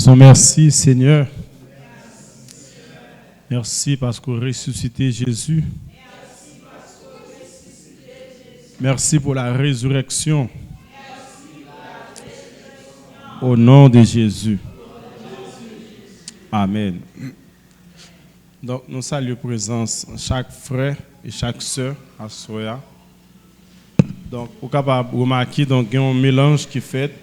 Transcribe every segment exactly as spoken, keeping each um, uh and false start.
Son mèsi, Senyè. Mèsi paske w resisite Jezi. Mèsi pou la rezirèksyon. O non de Jezi. Amèn. Donk, nou salye prezans chak frè e chak sè aswè a. Donk, ou kapab remake, donk, gen yon melanj ki fèt.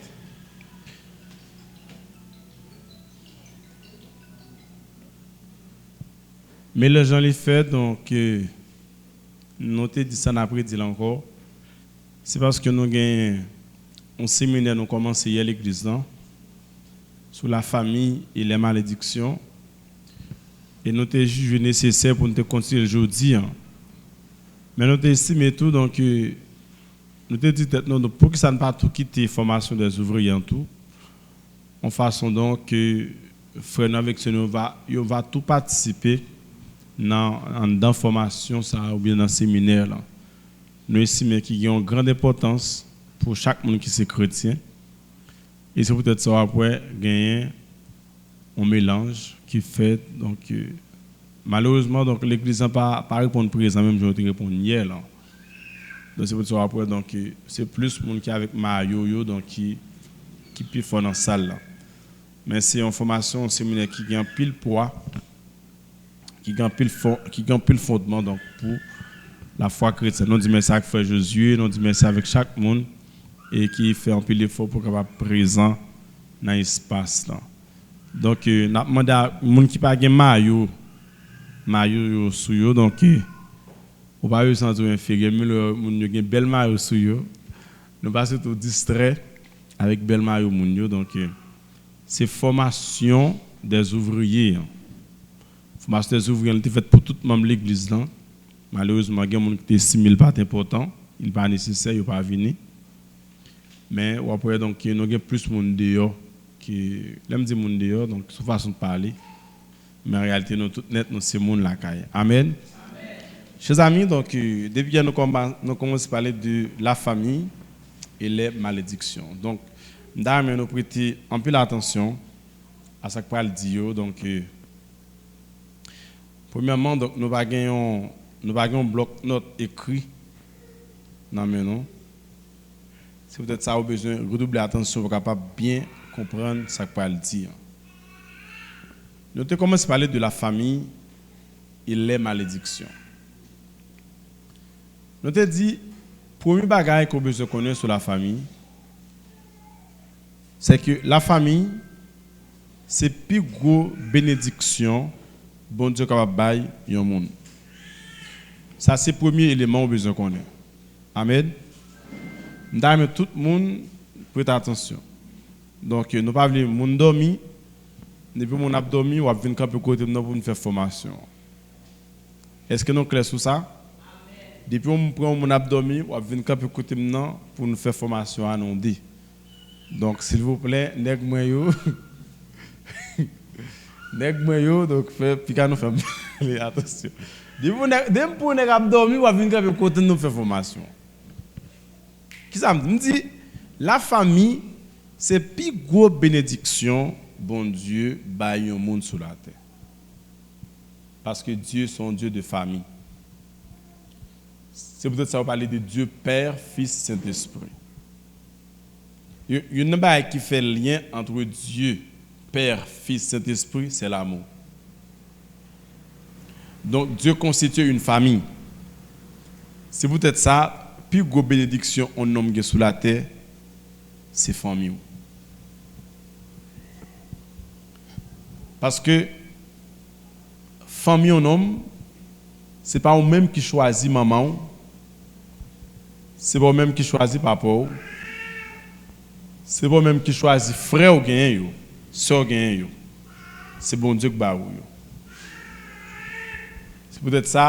Melanj lan li fèt, donk, eh, nou te di sa, n ap redi l ankò. Se paske nou gen yon seminè nou kòmanse yè legliz lan, sou la famille et les malédictions. E nou te jije nesesè pou nou te kontinye l jodi a. Men nou te estime tou, donk, eh, nou te di tèt nou, donk, poukisa n pa tou kite fòmasyon dè ouvriyè an tou? Yon fason, donk, ke frè nou avèk sè nou va, yo va tou patisipe nan, anndan fòmasyon sa a oubyen nan seminè lan. Nou estime ki gen yon grand enpòtans pou chak moun ki se kretyen. E se poutèt sa w ap wè genyen yon melanj ki fèt. Donk, eh, malerezman, donk, legliz lan pa, pa reponn prezan menm jan yo te reponn yè lan. Donk, se poutèt sa w ap wè, donk, eh, se plis moun ki avèk mayo yo, donk, ki, ki pi fò nan sal la. Men se yon fòmasyon, yon seminè ki gen anpil pwa, ki gen anpil fon-, ki gen anpil fondman, donk, pou lafwa kretyèn. Nou di mèsi ak frè Josué, nou di mèsi avèk chak moun, e ki fè anpil efò pou kapab prezan nan espas lan. Donk, eh, n ap mande a moun ki pa gen mayo, mayo yo sou yo, donk, eh, ou pa bezwen santi w enferyè, menm lè moun yo gen bèl mayo sou yo. Nou pa sot tou distrè avèk bèl mayo moun yo, donk, eh, se fòmasyon dè ouvriyè an. Fòmasyon dè ouvriyè an, li te fèt pou tout manm legliz lan. Malerezman, gen moun ki te estime l pa t enpòtan, li pa nesesè, yo pa vini. Men, w ap wè, donk, ke nou gen plis moun deyò ke, lè m di moun deyò, donk, se yon fason de pale. Men an reyalite, nou tout nèt, nou se moun lakay. Amèn. Chè zanmi, donk, eh, depi yè nou kòma-, nou kòmanse pale de la famille et les malédictions. Donk, m ta renmen nou prete anpil atansyon a sa k pral di yo. Donk, eh, premyèman, donk, nou pa gen yon, nou pa gen yon blòk nòt ekri nan men nou. Se poutèt sa ou bezwen redouble atansyon pou w kapab byen konprann sa k pral di an. Nou te kòmanse pale de la famille et les malédictions. Nou te di, premye bagay ke w bezwen konnen sou la famille, se ke la famille, se pi gwo benediksyon Bondye kapab bay yon moun. Sa se premye eleman ou bezwen konnen. Amèn. M ta renmen tout moun prete atansyon. Donk, nou pa vle moun dòmi. Depi moun ap dòmi, w ap vin kanpe kote m nan pou n fè fòmasyon. Èske nou klè sou sa? Depi w pran yon moun ap dòmi, w ap vin kanpe kote m nan pou n fè fòmasyon an, nou de. Donk, silvouplè, nèg mwen yo, nèg mwen yo, donk, fè, piga nou fè m pale, atansyon. Depi w nèg, depi pou nèg ap dòmi, w ap vin kanpe kote n nou fè fòmasyon. Kisa m di? M di, la famille, se pi gwo benediksyon Bondye bay yon moun sou latè. Paske Dye se yon Dye de fami. Se poutèt sa yo pale de Dye Pè, Fis, Sentespri. Yo-, youn nan bagay ki fè lyen antre Dye Pè, Fis, Sentespri, se lanmou. Donk, Dye konstitye yon fanmi. Se poutèt sa, pi gwo benediksyon yon nonm gen sou latè, se fanmi w. Paske fanmi yon nonm, se pa ou menm ki chwazi manman w, se pa ou menm ki chwazi papa w, se pa ou menm ki chwazi frè w genyen yo, sè w genyen yo. Se Bondye k ba ou yo. Se poutèt sa,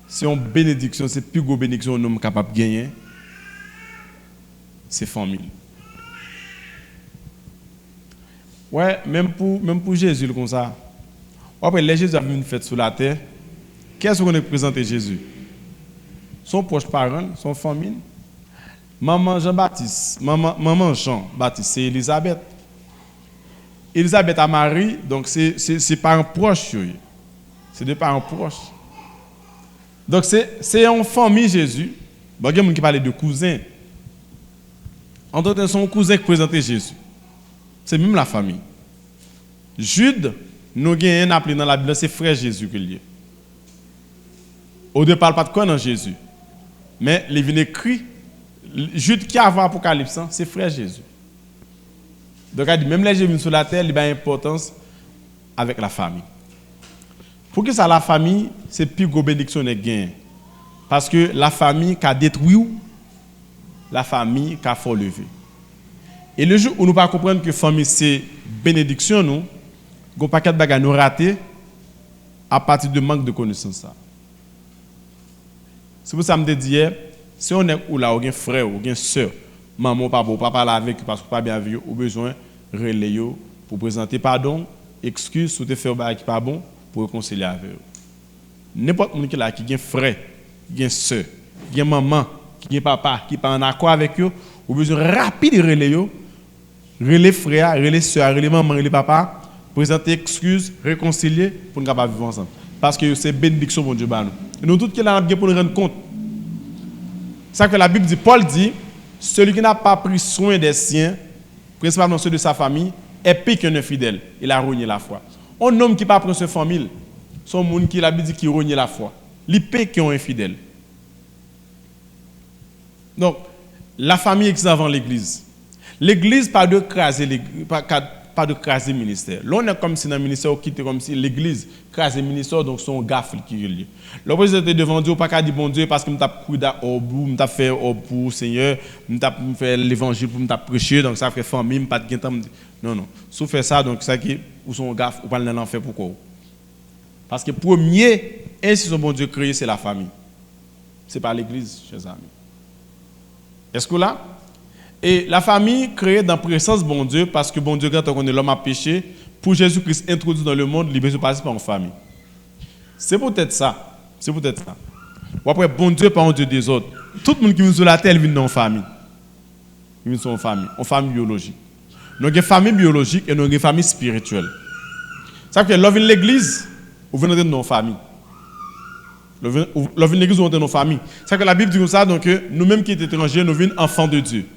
se yon benediksyon, se pi gwo benediksyon yon nonm kapab genyen, se fanmi l. Wè, menm pou, menm pou Jezi, l konsa. W ap wè, lè Jezi ap vin fèt sou latè, kiyès ou konnen k prezante Jezi? Se yon pwòch paran l, se yon fanmi l. Manman Jan Batis, manman, manman Jan Batis, se Elizabèt. Elizabeth a Mari, donk se, se, se paran pwòch yo ye. Se de paran pwòch. Donk se, se yon fanmi Jezi. Bon, gen moun ki pale de kouzen. Antretan, se yon kouzen ki prezante Jezi. Se menm lafanmi. Jid, nou genyen, n ap li nan Labib la, se frè Jezi ke l ye. Odepa, l pa t kwè nan Jezi. Men, li vin ekri, Jid ki avan Apokalips lan, se frè Jezi. Donk, sa di, menm lè Jezi vin sou latè, li bay enpòtans avèk lafanmi. Poukisa lafanmi se pi gwo benediksyon nèg genyen? Paske lafanmi ka detwi w, lafanmi ka fè w leve. E le jou où nou pa konprann ke fanmi se benediksyon nou, gon pakèt bagay nou rate apati de mank de konesans sa. Se pou sa m te di yè, si yon nèg ou la, ou gen frè, ou gen sè, manman ou, papa ou, pa pale avèk yo paske ou pa byen avèk yo, ou bezwen rele yo pou prezante padon, ekskiz, si w te fè yon bagay ki pa bon, pou rekonsilye avè yo. Nenpòt moun ki la, ki gen frè, ki gen sè, ki gen manman, ki gen papa, ki pa ann akò avèk yo, ou bezwen rapid rele yo, rele frè a, rele sè a, rele manman, rele papa, prezante ekskiz, rekonsilye pou n kapab viv ansanm. Paske yo se benediksyon Bondye ba nou. E nou tout ki la, n ap gen pou n rann kont. Sa ke Labib di, Pòl di, celui qui n'a pas pris soin des siens, principalement ceux de sa famille, est pire qu'un infidèle. Il a renié la foi. Un homme qui pa pran swen fanmi l, se yon moun ki, Labib di, ki renye lafwa. Li pi ke yon enfidèl. Donk, lafanmi egziste avan legliz. Legliz pa dwe kraze leg-, pa, ka, pa dwe kraze ministè. Lè w nèk kòmsi nan ministè, ou kite kòmsi legliz kraze ministè, donk se yon gaf li ki ye. Lè w prezante devan Dye, ou pa ka di, Bondye, paske m t ap kwida òb ou, m t ap fè òb pou ou, Senyè, m t ap fè levanjil pou m t ap preche, donk sa fè fanmi m pa t gen tan. M di, non, non. Si w fè sa, donk sa ki, ou se yon gaf, ou pral nan lanfè pou kò w. Paske premye enstitisyon Bondye kreye, se lafanmi. Se pa legliz, chè zanmi. Èske w la? E lafanmi kreye dan presans Bondye, paske Bondye gentan konnen lòm ap peche, pou Jezi Kris entwodui nan lemonn, li bezwen pase pa yon fanmi. Se poutèt sa, se poutèt sa. W ap wè Bondye pa yon Dye dezòd. Tout moun ki vin sou latè, li vin nan yon fanmi. Li vin sou yon fanmi, yon fanmi biyolojik. Nou gen fanmi biyolojik e nou gen fanmi espirityèl. Sa fè lè w vin legliz, ou vin antre nan yon fanmi. Lè w vin, ou, lè w vin legliz, ou antre nan yon fanmi. Sa fè Labib di konsa, donk, nou menm ki te etranje, nou vin enfant de Dieu.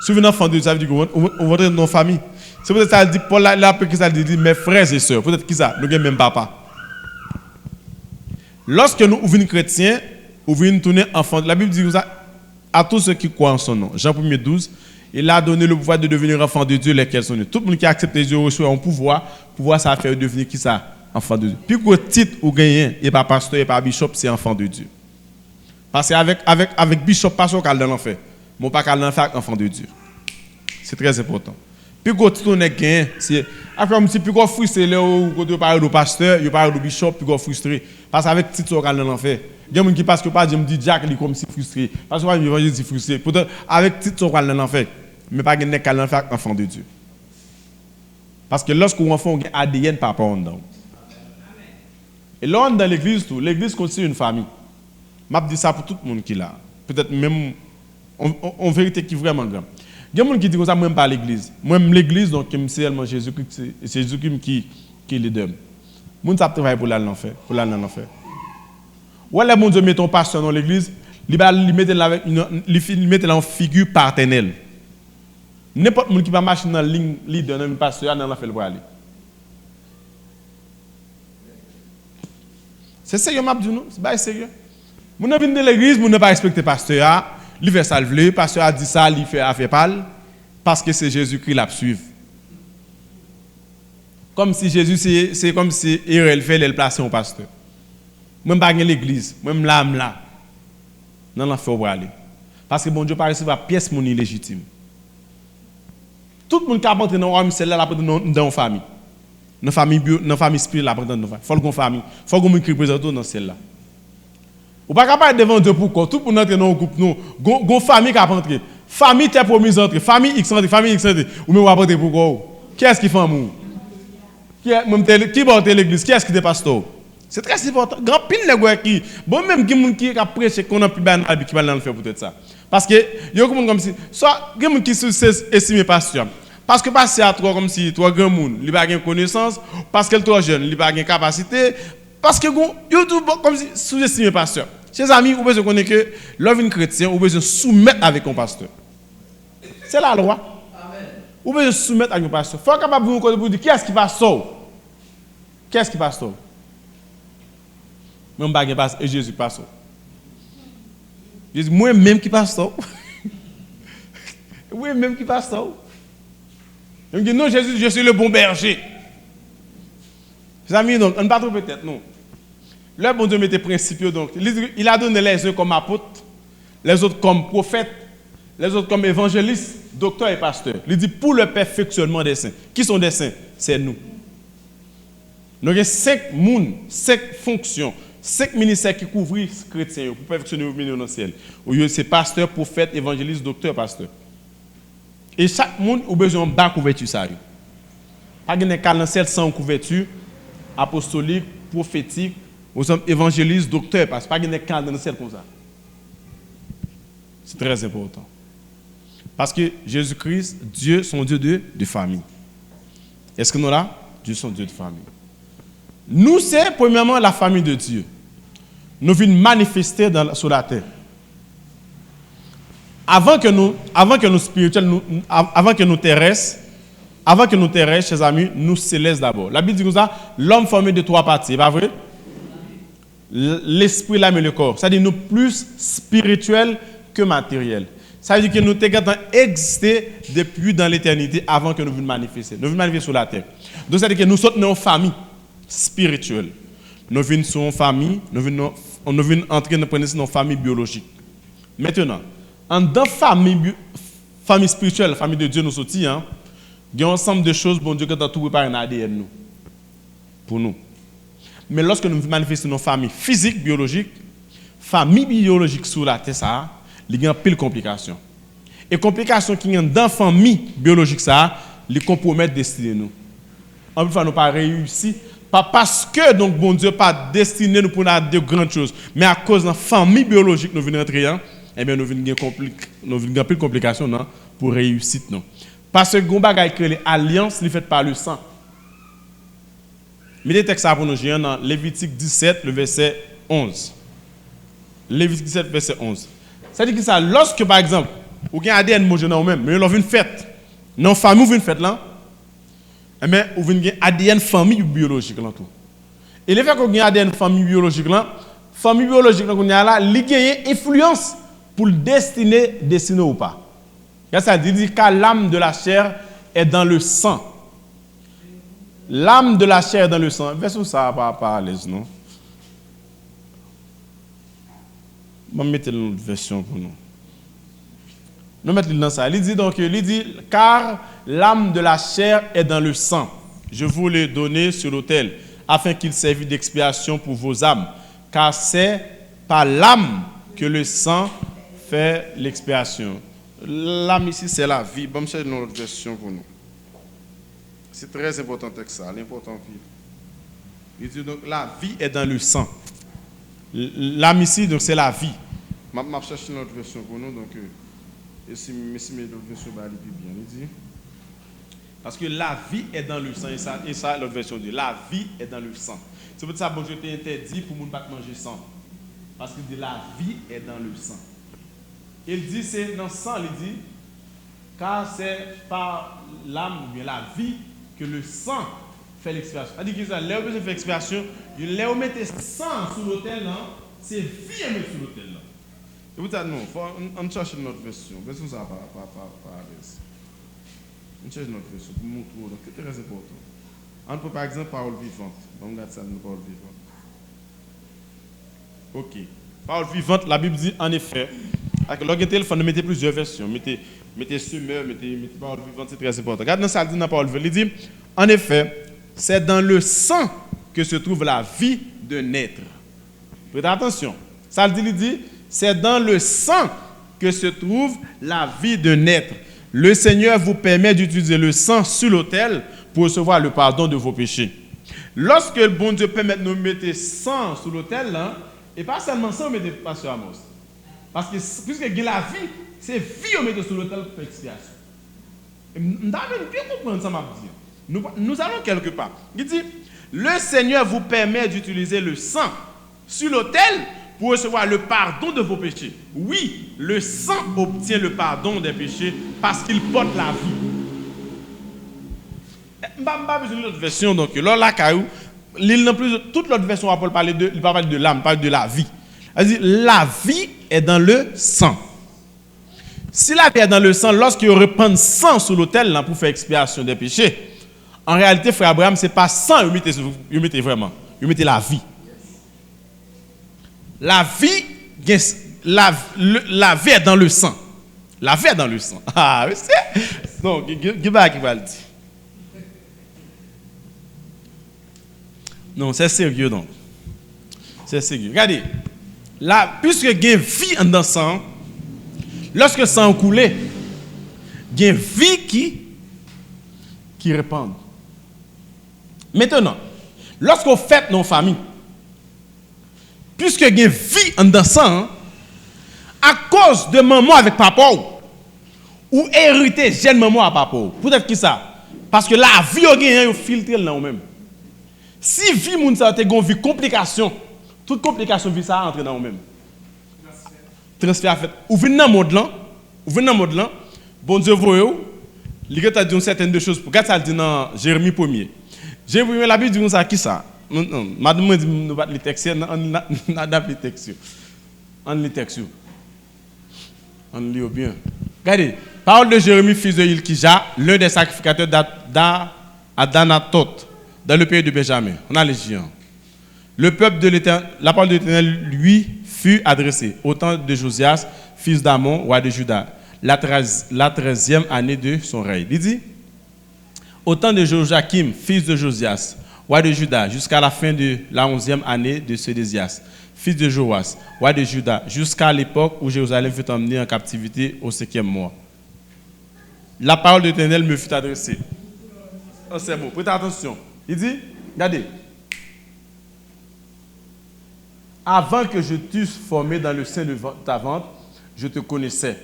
Si w vin enfant de Dieu, sa vle di ke ou, ou, ou antre nan yon fanmi. Se poutèt sa l di, Pòl la, l ap ekri sa, l di, li di, mes frères et sœurs. Poutèt kisa? Nou gen menm papa. Lòske nou, ou vin kretyen, ou vin tounen enfant. Labib di konsa, à tous ceux qui croient en son nom. Jean premier douze, il a donné le pouvoir de devenir enfants de Dieu, lesquels sont nés. Tout moun ki aksepte Jezi resevwa yon pouvwa, pouvwa sa fè yo devni kisa? Enfant de Dieu. Pi gwo tit ou genyen, e pa pastè, e pa bishop, se enfant de Dieu. Paske avèk, avèk, avèk bishop, pastè, ou ka al nan lanfè. Men ou pa ka al nan lanfè ak enfant de Dieu. Se trè enpòtan. Pi gwo tit yon nèg genyen, se, a, kòmsi pi gwo fristre lè ou kote yo pa rele w pastè, yo pa rele w bishop, pi gwo fristre. Paske avèk tit sa w ka al nan lanfè. Gen moun ki paske yo pa janm di dyak, li kòmsi fristre. Paske yo pa janm evanjelize, fristre. Poutan, avèk tit sa w ka al nan lanfè. Men pa gen nèg k al nan lanfè ak enfant de Dieu. Paske lòske w enfant, ou gen A D N papa w anndan w. E lè w anndan legliz tou, legliz konstitye yon fanmi. M ap di sa pou tout moun ki la. Petèt menm on, on, on verite ki vrèman gran. Gen moun ki di konsa, mwen m pa legliz. Mwen m legliz, donk m se sèlman Jezikri, se, se Jezikri m ki, ki lidè m. Moun sa ap travay pou l al nan lanfè, pou l al nan lanfè. Ou wè lè Bondye mete yon pastè nan yon legliz, li ba, li mete l avèk, li fi-, li mete l an figi patènèl. Nenpòt moun ki pa mache nan liy lidè nan liy pastè a, nan lanfè l prale. Se serye m ap di w non, se bagay serye. Moun nan vin nan legliz, moun nan pa respekte pastè a, li fè sa l vle, pastè a di sa, li fè afè pa l, paske se Jezikri l ap swiv. Kòmsi Jezi se, se kòmsi erè l fè lè l plase yon pastè. Mwen m pa gen legliz, mwen m la, m la. Nan lanfè w prale. Paske Bondye pa resevwa pyès moun ilejitim. Tout moun k ap antre nan wayòm syèl la, l ap antre nan, nan yon fanmi. Nan fanmi byo-, nan fanmi espirityèl, l ap antre nan fanmi. Fò l gon fanmi. Fò gon moun ki reprezante w nan syèl la. Ou pa ka parèt devan Dye pou kò w. Tout moun antre nan yon gwoup, non. Gon, gon fanmi k ap antre. Fanmi tè pwomiz antre. Fanmi X antre. Fanmi X antre. Ou menm w ap antre pou kò w. Kiyès ki fanmi w? Kiyès, mwen, m te, ki bò w te legliz? Kiyès ki te pastè w? Se trè enpòtan. Gen anpil nèg wè ki, bon, menm gen moun ki ka preche, konn anpil bagay nan Labib ki pral nan lanfè poutèt sa. Paske yo konprann kòmsi, swa gen moun ki sou-, se-, estime pastè a. Paske pastè a twò kòmsi twò granmoun, li pa gen konesans, paske l twò jèn, li pa gen kapasite, paske gon, yo tou kòmsi souzestime pastè. Chèzami, ou bezwen konnen ke lè w vin kretyen, ou bezwen soumèt avèk yon pastè. Se lalwa. Ou bezwen soumèt ak yon pastè. Fò w kapab vin yon kote pou w di, kiyès ki pastè w? Kiyès ki pastè w? Mwen, m pa gen pastè, e Jezi ki pastè w. Jezi, mwen menm ki pastè w. Mwen menm ki pastè w. Yo di, non, Jezi, je suis le bon berger. Mezanmi, donk, ann pa twonpe tèt nou. Lè Bondye mete prensip yo, donk, li di, il a donné les uns comme apôtres, les autres comme prophètes, les autres comme évangélistes, docteurs et pasteurs. Li di, pour le perfectionnement des saints. Qui sont des saints? C'est nous. Nou gen senk moun, senk fonksyon, senk ministè ki kouvri kretyen yo pou pèfeksyone yo, mennen yo nan syèl. Ou yo se pastè, pwofèt, evanjelis, doktè, pastè. E chak moun ou bezwen anba kouvèti sa yo. Pa gen nèg k al nan syèl san yon kouvèti apostolik, pwofetik, ou san evanjelis, doktè, pastè. Pa gen nèg k al nan syèl konsa. C'est très important. Parce que Jésus-Christ, Dieu, c'est un Dieu de, de famille. Est-ce que nous là? Dieu, c'est un Dieu de famille. Nou, se, premyèman, la famille de Dieu. Nou vin manifeste dan, sou latè. Avan ke nou, avan ke nou espirityèl, nou, av-, avan ke nou terès, avan ke nou terès, chèzami, nou selès dabò. Labib di konsa, l'homme formé de trois parties, e pa vre? L-, lespri, lam e le kò. Sa di nou plis espirityèl ke materyèl. Sa vle di ke nou te gentan egziste depi dan letènite avan ke nou vin manifeste. Nou vin manifeste sou latè. Donk, sa di ke nou sot nan yon fami espirityèl. Nou vin sou yon fami, nou vin nan, nou vin antre nan premis nan yon fami byolojik. Mentenan, anndan fami bi-, fami espirityèl, fami de Dye nou soti an, gen yon ansanm de choz Bondye gentan tou prepare nan A D N nou. Pou nou. Men lòske nou manifeste nan yon fami fizik, byolojik, fami byolojik sou latè sa a, li gen anpil konplikasyon. E konplikasyon ki gen anndan fami byolojik sa a, li konpwomèt destine nou. Anpil fwa nou pa reyisi, pa paske donk Bondye pa destine nou pou n a de grann choz, men akoz nan fami byolojik nou vin rantre an, ebyen nou vin gen konplik-, nou vin gen anpil konplikasyon nan pou reyisit nou. Paske gen yon bagay ki rele alyans, li fèt pa le san. Mete tèks sa pou nou jwenn nan Levitik disèt, le vèsè onz. Levitik disèt, vèsè onz. Sa di ki sa? Lòske, pa egzanp, ou gen A D N Bondye nan ou menm, men lè w vin fèt, nan fanmi w vin fèt lan, enben, ou vin gen A D N fanmi byolojik lan tou. E lefètke w gen A D N fanmi byolojik lan, fanmi byolojik lan kounye a la, li genyen enfliyans pou l destine, destine ou pa. Gade sa, li di, car l'âme de la chair est dans le sang. L'âme de la chair est dans le sang. Vèsyon sa a pa, pa alèz, non. Mwen mete l nan lòt vèsyon pou nou. Nou mèt li nan sa. Li di, donk, li di, car l'âme de la chair est dans le sang. Je vous l'ai donné sur l'autel, afin qu'il serve d'expiation pour vos âmes. Car c'est par l'âme que le sang fait l'expiation. L'âme ici, c'est la vie. Ban m chèche yon lòt vèsyon pou nou. Se trè enpòtan tèks sa, li enpòtan anpil. Li di, donk, la vie est dans le sang. L-, l'âme ici, donk, c'est la vie. M ap, m ap chèche yon lòt vèsyon pou nou, donk, euh, e si, e si m lòt vèsyon ba li pi byen. Li di, paske la vie est dans le sang, e sa, e sa lòt vèsyon di, la vie est dans le sang. Se poutèt sa Bondye te entèdi pou moun pa t manje san. Paske li di, la vie est dans le sang. E l di se nan san, li di, car c'est par l'âme oubyen la vie que le sang fait l'expiation. Sa di ki sa? Lè yo bezwen fè ekspyasyon, lè yo mete san sou lotèl lan, se vi yo met sou lotèl lan. Se pou sa, non, fò ann, ann chèche yon lòt vèsyon. Vèsyon sa pa, pa, pa, pa alèz. Ann chèche yon lòt vèsyon pou montre w, donk, se trè enpòtan. Ann pran, pa egzanp, Parole Vivante. Ban m gade sa nan Parole Vivante. Ok. Parole Vivante, la Bible dit, en effet, ak lè w gen telefòn, nou mete plizyè vèsyon. Mete, mete Semeur, mete, mete Parole Vivante, se trè enpòtan. Gade nan sa l di nan Parole Vivante. Li di, en effet, c'est dans le sang que se trouve la vie d'un être. Prête attention. Sa l di, li di, c'est dans le sang que se trouve la vie d'un être. Le Seigneur vous permet d'utiliser le sang sur l'autel pour recevoir le pardon de vos péchés. Lòske Bondye pèmèt nou mete san sou lotèl lan, e pa sèlman san yo mete, pastè Amos. Paske, piske gen lavi, se vi yo mete sou lotèl pou fè ekspyasyon. M ta vle n byen konprann sa m ap di. Nous, nous allons quelque part. Il dit, le Seigneur vous permet d'utiliser le sang sur l'autel pour recevoir le pardon de vos péchés. Oui, le sang obtient le pardon des péchés parce qu'il porte la vie. M pa, m pa bezwen li lòt vèsyon, donk, lè w lakay ou, li l nan plizyè, tout lòt vèsyon apòl pale de, li pa pale de lam, li pale de lavi. Li di, la vie est dans le sang. Si la vie est dans le sang, lòske yo repann san sou lotèl lan pou fè ekspyasyon de peche, an reyalite, frè Abraham, se pa san yo mete, yo mete vrèman. Yo mete lavi. Lavi gen s- la, le- la vie est dans le sang. La vie est dans le sang. Ah, mesye. Non, gen, gen, gen bagay ki pral di. Non, c'est sérieux, donc. C'est sérieux. Gade, la, puisque gen vi anndan san, lòske san an koule, gen vi ki, ki repann. Mentnan, lòske w fèt nan yon fanmi, puisque gen vi anndan san an, akoz de manman w avèk papa w, ou erite jèn manman w a papa w. Poutèt ki sa? Paske lavi yo genyen, yo filtre l nan ou menm. Si vi moun sa yo te gen yon vi konplikasyon, tout konplikasyon vi sa a antre nan ou menm. Transfè a fèt. Ou vin nan mond lan, ou vin nan mond lan, Bondye voye w, li gentan di yon sèten de choz pou. Gad sa l di nan Jeremi premye. Jeremi premye, Labib di konsa, kisa? Non, non, madanm mwen di nou pa t li tèks yo, ann, ann, ann, ann ap li tèks yo. Ann li tèks yo. Ann li yo byen. Gade, parole de Jérémie, fils de Hilkija, l'un des sacrificateurs d'A- d'A- à d'Anatot, dans le pays de Benjamin. Ann ale jis an. Le peuple de l'Éternel, la parole de l'Éternel lui fut adressée au temps de Josias, fils d'Amon, roi de Juda, la treize, la treizième année de son règne. Li di, au temps de Joachim, fils de Josias, roi de Juda, jusqu'à la fin de la onzième année de Sédécias, fils de Joas, roi de Juda, jusqu'à l'époque où Jérusalem fut emmenée en captivité au cinquième mois. La parole de l'Éternel me fut adressée. An sèl mo, prete atansyon. Li di, gade, avant que je t'eusse formé dans le sein de ta vente, je te connaissais.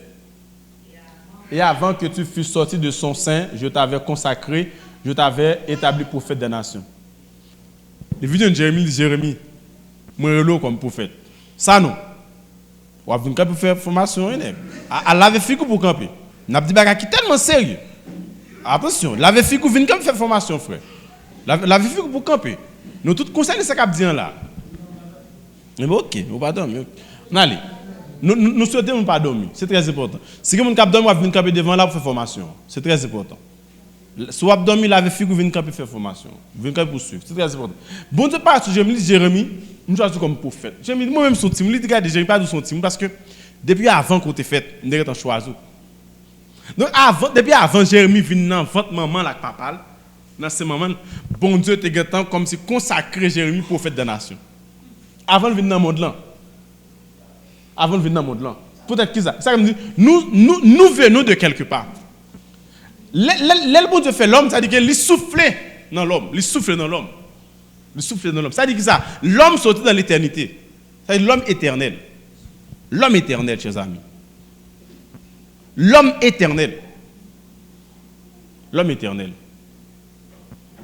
Et avant que tu fusses sorti de son sein, je t'avais consacré, je t'avais établi prophète des nations. Li vin jwenn Jeremi, li di, Jeremi, mwen rele w kòm pwofèt. Sa non. W ap vin kanpe fè fòmasyon, wi, nèg. A, a lave figi w pou w kanpe. N ap di bagay ki tèlman serye. Atansyon, lave figi w, vin kanpe fè fòmasyon, frè. Lave, lave figi w pou w kanpe. Nou tout konsène sa k ap di an la. Enben, oke, ou pa dòmi, oke. N ale. Nou, nou, nou swete moun pa dòmi. Se trè enpòtan. Si gen moun k ap dòmi, w ap vin kanpe devan la pou fè fòmasyon. Se trè enpòtan. Si w ap dòmi, lave figi w, vin kanpe fè fòmasyon. Vin kanpe pou swiv. Se trè enpòtan. Bondye pale sou Jeremi, li di, Jeremi, m chwazi w kòm pwofèt. Jeremi, mwen menm se yon timoun. Li di, gade, Jeremi pa di w se yon timoun, paske depi avan ke w te fèt, m te gentan chwazi w. Donk, avan, depi avan Jeremi vin nan vant manman l ak papa l, nan sen manman l, Bondye te gentan kòmsi konsakre Jeremi pwofèt de nasyon. Avan l vin nan mond lan. Avan l vin nan mond lan. Poutèt ki sa? Sa k fè m di, nous, nous, nous venons de quelque part. Lè, lè, lè Bondye fè lòm, sa di ke li soufle nan lòm. Li soufle nan lòm. Li soufle nan lòm. Sa di ki sa? Lòm soti nan letènite. Sa di lòm etènèl. Lòm etènèl, chè zanmi. Lòm etènèl. Lòm etènèl.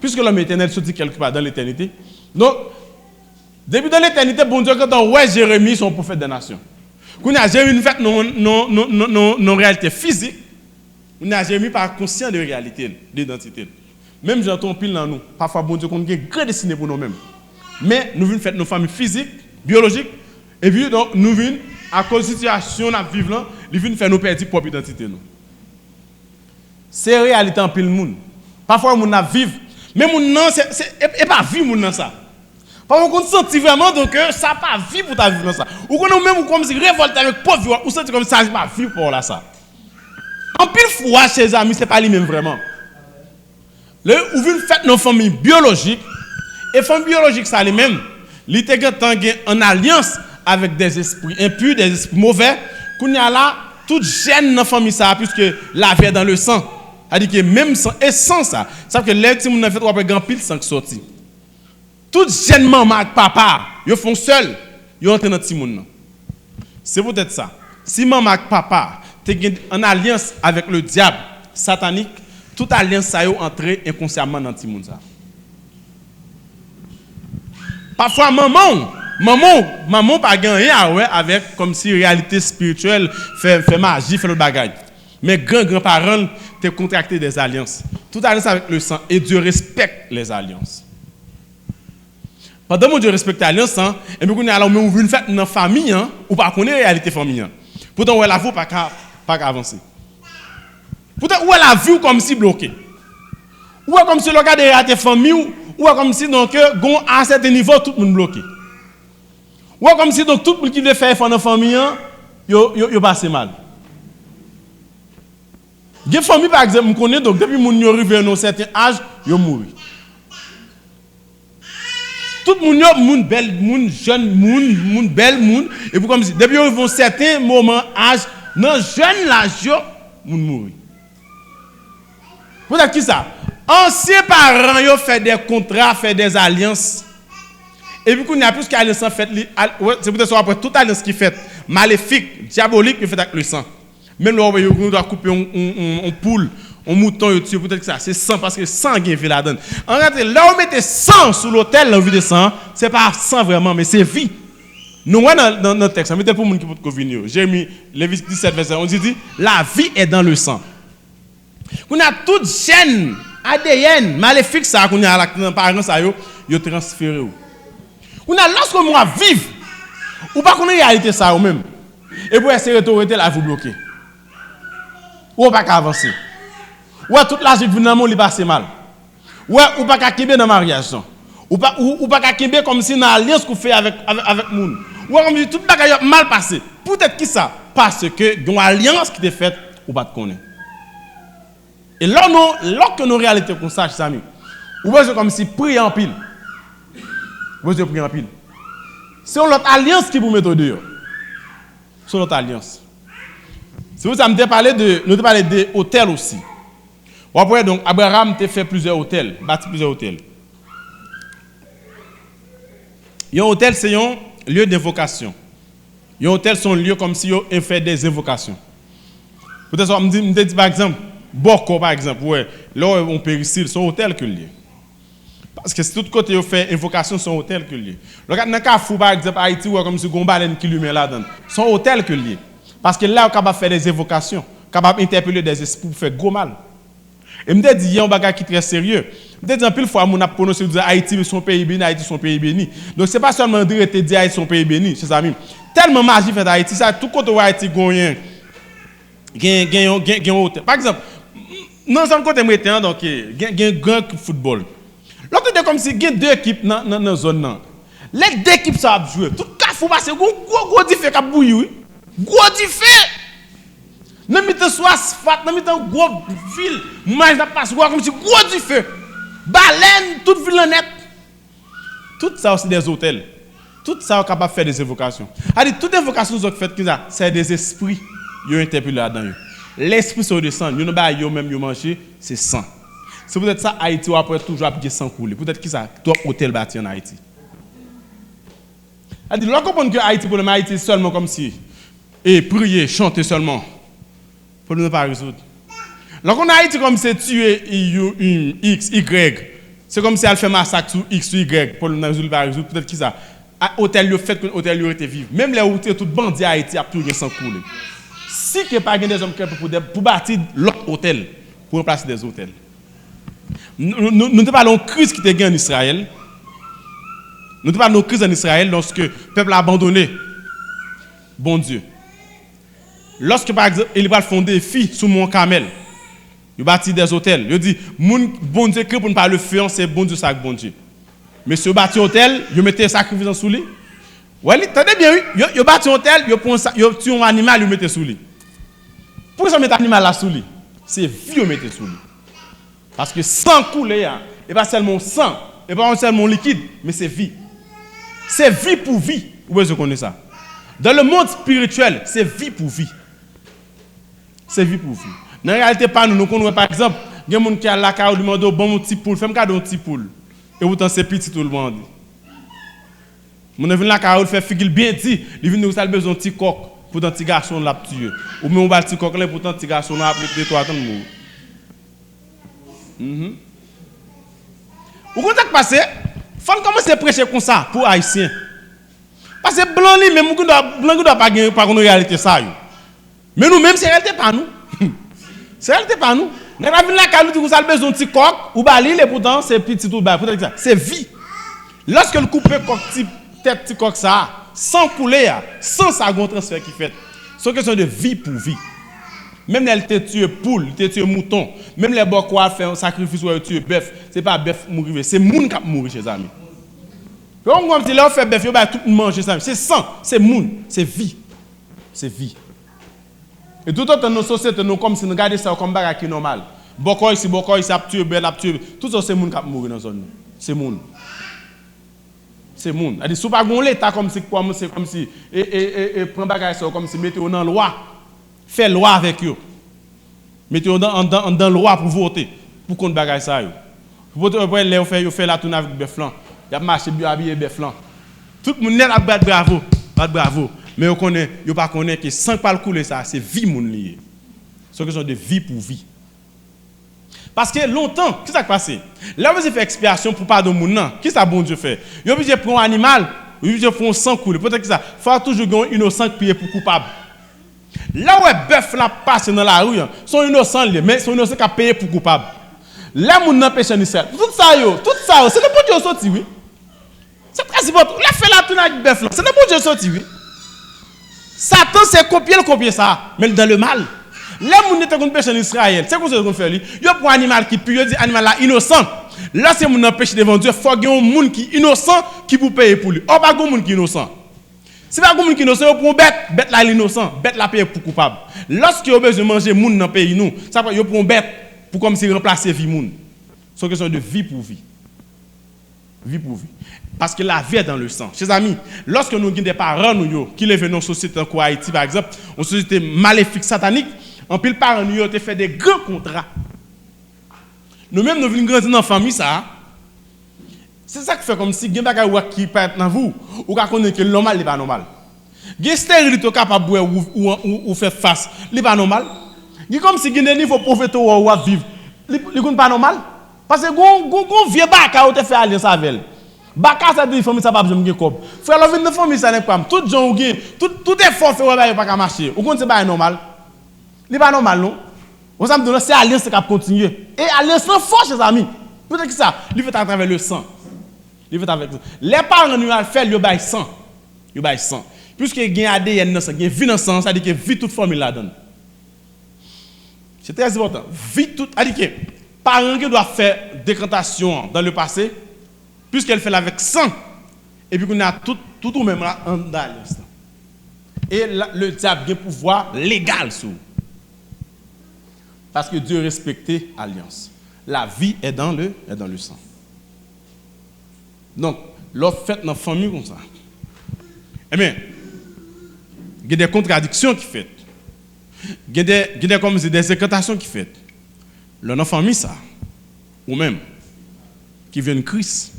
Puisque lòm etènèl soti kèlkepa dan letènite. Donk, depi dan letènite, Bondye gentan wè Jeremi se yon pwofèt de nasyon. Kounye a, Jeremi fèt nan, nan, nan, nan, nan, nan reyalite fizik. Kounye a, Jeremi pa konsyan de reyalite l, de idantite l. Menm jan tou anpil nan nou, pafwa Bondye konn gen gran destine pou nou menm. Men, nou vin fèt nan fanmi fizik, byolojik, epi, donk, nou vin, akoz sitiyasyon n ap viv lan, li vin fè nou pèdi pwòp idantite nou. Se reyalite anpil moun. Pafwa, moun ap viv, men moun nan, se, se, e, e pa vi moun nan sa. Pafwa, ou konn santi vrèman, donk, sa pa vi pou ta viv nan sa. Ou konnen ou menm, ou kòmsi revòlte avèk pwòp vi w, ou santi kòmsi sa pa vi pa w la sa. Anpil fwa, chè zanmi, se pa li menm vrèman. Lè ou vin fèt nan fanmi byolojik, e fanmi byolojik sa li menm, li te gentan gen an alyans avèk dèzespri enpi, dèzespri movè. Kounye a la, tout jèn nan fanmi sa a, puisque la vie est dans le sang, sa di ke menm san, e san sa, sa vle ke lè timoun nan fèt, w ap wè gen anpil san k sòti. Tout jèn manman ak papa, yo fè yon sèl, yo antre nan timoun nan. Se poutèt sa, si manman ak papa te gen an alyans avèk le dyab satanik, Tout alyans sa yo antre enkonsyaman nan timoun sa. Pafwa manman w, manman w, manman w pa gen anyen a wè avèk kòmsi reyalite espirityèl, fè, fè maji, fè lòt bagay. Men gran gran paran l te kontrakte des alliances. Tout alliance avec le sang et Dieu respecte les alliances. Pandan Bondye respekte alyans lan, epi kounye a la ou menm ou vin fèt nan fanmi an, ou pa konnen reyalite fanmi an. Poutan ou wè lavi w pa ka, pa ka avanse. Poutan ou wè lavi w kòmsi bloke. Ou wè kòmsi lè w gade reyalite fanmi w, ou wè kòmsi donk gon a sèten nivo tout moun bloke. Ou wè kòmsi donk tout moun ki vle fè efò nan fanmi an, yo, yo, yo pase mal. Gen fanmi pa egzanp m konnen donk depi moun yo rive nan yon sèten aj, yo mouri. Tout moun yo, moun bèl, moun jèn, moun, moun bèl, moun, epi kòmsi depi yo rive yon sèten moman aj, nan jèn laj yo, moun mouri. Poutèt kisa? Ansyen paran yo fè de kontra, fè de alyans. Epi kounye a, piske alyans lan fèt, li, al, wè, se poutèt sa w ap wè tout alyans ki fèt, malefik, dyabolik, yo fèt ak le san. Menm lè w wè yo gen dwa koupe yon, yon, yon, yon poul, yon mouton, yo tiye poutèt sa. Se san, paske san gen vi ladan l. An reyalite, lè w mete san sou lotèl, nan vi de san, se pa san vrèman, men se vi. Nou wè nan, nan, nan tèks la, mete l pou moun ki potko vini yo. Jeremi, Levit disèt, vèsè onz, li di, la vie est dans le sang. Kounye a, tout jèn, A D N, malefik sa a, kounye a, la, nan paran sa yo, yo transfere w. Kounye a, lòske w ap viv, ou pa konn reyalite sa yo menm. Epi w ap eseye rete, w rete lavi w bloke. Ou pa ka avanse. Ou wè tout lajan k vin nan men w, li pase mal. Ou wè, ou pa ka kenbe nan maryaj lan. Ou pa, ou, ou pa ka kenbe kòmsi nan alyans ke w fè avèk, avèk, avèk moun. Ou wè kòmsi tout bagay yo ap mal pase. Poutèt kisa? Paske gen yon alyans ki te fèt, ou pa t konnen. E lè nou, lòske nou reyalite konsa, chèzanmi, ou bezwen kòmsi priye anpil. Ou bezwen priye anpil. Se yon lòt alyans ki pou mete w deyò. Se yon lòt alyans. Se pou sa m te pale de, nou te pale de otèl osi. W ap wè, donk, Abraram te fè plizyè otèl, bati plizyè otèl. Yon otèl, se yon lye de envokasyon. Yon otèl, se yon lye kòmsi yo fè de envokasyon. Poutèt sa, m di, m te di, pa egzanp, bòkò, pa egzanp, ou wè, lè w wè yon perisil, se yon otèl ke l ye. Paske si tout kote yo fè envokasyon, se yon otèl ke l ye. Lè w gade nan Kafou, pa egzanp, Ayiti, ou wè kòmsi gon balèn ki limen ladan l. Se yon otèl ke l ye. Paske la, yo kapab fè de envokasyon, kapab entèpele de espri pou fè gwo mal. E m te di, yon bagay ki trè serye. M te di, anpil fwa, moun ap pwononse, yo di, Ayiti, se yon peyi beni, Ayiti, se yon peyi beni. Donk, se pa sèlman de rete di Ayiti, se yon peyi beni, chèzanmi. Tèlman maji fèt Ayiti, sa, tout kote ou wè Ayiti, gonyen, gen, gen, yon, gen, gen yon otèl. Pa egzanp, nan zòn kote m rete an, donk, gen, gen gran ekip foutbòl. Lè w tande kòmsi gen de ekip nan, nan, nan zòn nan. Lè de ekip sa ap jwe, tout Kafou pase, gwo, gwo, gwo dife k ap bouyi, wi. Gwo dife! Nan mitan sou asfalt, nan mitan gwo vil, maj la pase, w wè kòmsi gwo dife. Balèn, tout vil lan nèt. Tout sa yo se de otèl. Tout sa yo kapab fè de envokasyon. Sa di, tout envokasyon zòt fèt ki sa, se de espri yo entèpele ladan yo. Lespri sa yo desann, yo nan bagay yo menm yo manje, se san. Se poutèt sa Ayiti w ap wè toujou ap gen san koule. Poutèt ki sa, twòp otèl bati ann Ayiti. Sa di, lè w konprann ke Ayiti, pwoblèm Ayiti sèlman kòmsi, e priye, chante sèlman, pwoblèm nan pa rezoud. Lè w konn Ayiti kòmsi se tiye, i, yo, i, X, Y, se kòmsi al fè masak sou X, sou Y, pwoblèm nan rezoud li pa rezoud, poutèt ki sa? A, otèl yo fèt, konn otèl yo rete viv. Menm lè ou tire tout bandi Ayiti, ap toujou gen san koule. Si ke pa gen de zòm krepe pou de, pou bati lòt otèl, pou ranplase de otèl. Nou, nou, nou te pale yon kriz ki te gen ann Izrayèl. Nou te pale yon kriz ann Izrayèl lòske pèp la abandone Bondye. Lòske, pa egzanp, Eli pral fè yon defi sou Mont Kamèl, yo bati de otèl. Yo di, moun Bondye kreye pou n pa le feu an, se Bondye sa k Bondye. Mesye, yo bati otèl, yo mete sakrifis an sou li. Wè li, tande byen, wi. Yo, yo bati otèl, yo pran sa, yo tiye yon animal, yo mete sou li. Poukisa yo mete animal la sou li? Se vi yo mete sou li. Paske san koule a, e pa sèlman yon san, e pa sèlman yon likid, men se vi. Se vi pou vi, ou bezwen konnen sa. Dans le monde spirituel, se vi pou vi. Se vi pou vi. Nan reyalite pa nou, nou konn wè, pa egzanp, gen moun ki al lakay ou, li mande w, "Ban m yon ti poul, fè m kado yon ti poul." E poutan se pitit ou l mande. Moun nan vin lakay ou, l fè figi l byen di, li vin di w sa l bezwen yon ti kòk, poutan ti gason l ap tiye. Ou menm ou ba l ti kòk la, poutan ti gason l ap ret de twa tan l mouri. Mhm. Ou konn sa k pase? Fò n kòmanse preche konsa pou Ayisyen. Paske blan li menm, ou gen dwa, blan gen dwa pa gen, pa konn reyalite sa yo. Men nou menm, se reyalite pa nou. Se reyalite pa nou. Nèg la vin lakay nou, di konsa l bezwen yon ti kòk, ou ba li l, epoutan se pitit ou bay. Poutèt ki sa? Se vi. Lòske l koupe kòk ti, tèt ti kòk sa a, san koule a, san sa gon transfè ki fèt. Se yon kesyon de vi pou vi. Menm lè l te tiye poul, li te tiye mouton, menm lè bòkò a fè yon sakrifis, wè yo tiye bèf, se pa bèf mouri vre, se moun k ap mouri, chèzami. Yo kòmsi lè yo fè bèf, yo bay tout moun manje, chèzami. Se san, se moun, se vi. Se vi. E toutotan nan sosyete nou, kòmsi nou gade sa yo kòm bagay ki nòmal. Bòkò isi, bòkò isi ap tiye bèt, ap tiye. Tout sa se moun k ap mouri nan zòn nou. Se moun. Se moun. Sètadi, si w pa gen yon leta kòmsi k kòmanse kòmsi, e, e, e, e pran bagay sa yo kòmsi mete yo nan lwa, fè lwa avèk yo. Mete yo nan, anndan, anndan lwa pou vote, pou kont bagay sa yo. Pou pote, pou lè yo fè, yo fè latouni avèk bèf lan. Y ap mache, yo abiye bèf lan. Tout moun nèt ap bat bravo, bat bravo. Men yo konnen, yo pa konnen ke san k pral koule sa, se vi moun li ye. Se yon kesyon de vi pou vi. Paske lontan, ki sa k pase? Lè yo bezwen fè ekspyasyon pou padon moun nan, ki sa Bondye fè? Yo oblije pran yon animal, yo oblije fè yon san koule. Poutèt ki sa? Fò toujou gen yon inosan k peye pou koupab. Lè w wè bèf la ap pase nan lari an, se yon inosan l ye, men se yon inosan k ap peye pou koupab. Lè moun nan peche an Izrayèl, tout sa yo, tout sa yo, se nan Bondye yo soti, wi. Se trè enpòtan. Lè fè latouni ak bèf lan, se nan Bondye yo soti, wi. Satan se kopye l kopye sa, men l dans le mal. Lè moun yo te konn peche an Izrayèl, se konsa yo te konn fè li. Yo pran animal ki pi, yo di animal la inosan. Lè se moun nan peche devan Dye, fò gen yon moun ki inosan ki pou peye pou li. Ò, pa gen moun ki inosan. Si pa gen moun ki inosan, yo pran yon bèt, bèt la l inosan, bèt la peye pou koupab. Lòske yo bezwen manje moun nan peyi nou, sa fè yo pran yon bèt pou kòmsi ranplase vi moun. Se yon kesyon de vi pou vi. Vi pou vi. Paske la vie est dans le sang. Chèzami, lòske nou gen de paran nou yo ki leve nan yon sosyete tankou Ayiti, pa egzanp, yon sosyete malefik, satanik, anpil paran nou yo te fè de gran kontra. Nou menm, nou vin grandi nan fanmi sa a. Se sa k fè kòmsi gen bagay ou wè ki parèt nan vi w, ou ka konnen ke l nòmal, li pa nòmal. Gen sterilite ou kapab wè ou, ou, ou, ou fè fas, li pa nòmal. Gen kòmsi gen de nivo povrete ou wè ou ap viv, li, li konn pa nòmal. Paske gon, gon, gon vye baka ou te fè alyans avè l. Baka sa di fanmi sa p ap janm gen kòb. Frè, lè w vin nan fanmi sa, nèg pa m, tout jan ou gen, tout, tout efò w fè wè bagay yo pa ka mache. Ou konn se bagay nòmal. Li pa nòmal, non. Bon, sa m di w lan, se alyans lan k ap kontinye. E alyans lan fò, chèzami. Poutèt ki sa? Li fèt atravè le san. Li fèt avèk le san. Lè paran nou yo al fè l, yo bay san. Yo bay san. Piske gen A D N nan san, gen vi nan san, sa di ke vi tout fanmi ladan l. Se trè enpòtan. Vi tout, sa di ke paran gen dwa fè dekantasyon an dans le passé, piske l fè l avèk san, epi kounye a tout, tout ou menm la anndan alyans lan. E la, le dyab gen pouvwa legal sou ou. Paske Dye respekte alyans. La vie est dans le, est dans le sang. Donk, lè w fèt nan fanmi konsa, ebyen, gen de kontradiksyon ki fèt. Gen de, gen de kòmsi de enkantasyon ki fèt. Lè w nan fanmi sa, ou menm, ki vin Kris,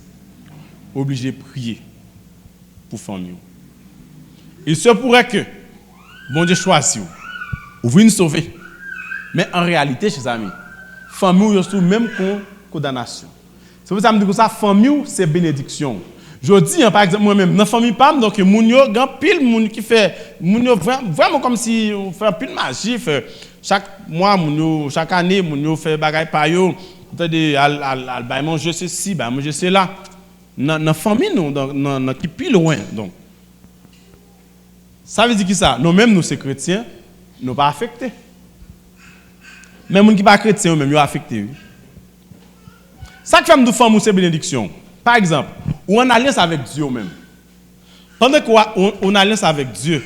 ou oblije priye pou fanmi w. Il se pourrait que Bondye chwazi w, ou vin sove. Men an reyalite, chèzami, fanmi w yo sou menm kon kondanasyon. Se pou sa m di konsa, fanmi w se benediksyon w. Jodi a, pa egzanp, mwen menm, nan fanmi pa m, donk, moun yo, gen anpil moun ki fè, moun yo vrè-, vrèman kòmsi fè anpil maji, fè, chak mwa, moun yo, chak ane, moun yo fè bagay pa yo, ou tande al, al, al bay manje sesi, bay manje sela. Nan, nan fanmi nou, nan, nan, nan ki pi lwen, donk. Sa vle di ki sa? Nou menm, nou se kretyen, nou pa afekte. Men moun ki pa kretyen yo menm, yo afekte, wi. Sa k fè m di w fanmi w se benediksyon w. Pa egzanp, ou ann alyans avèk Dye ou menm. Pandan ke w a-, ou, ou ann alyans avèk Dye,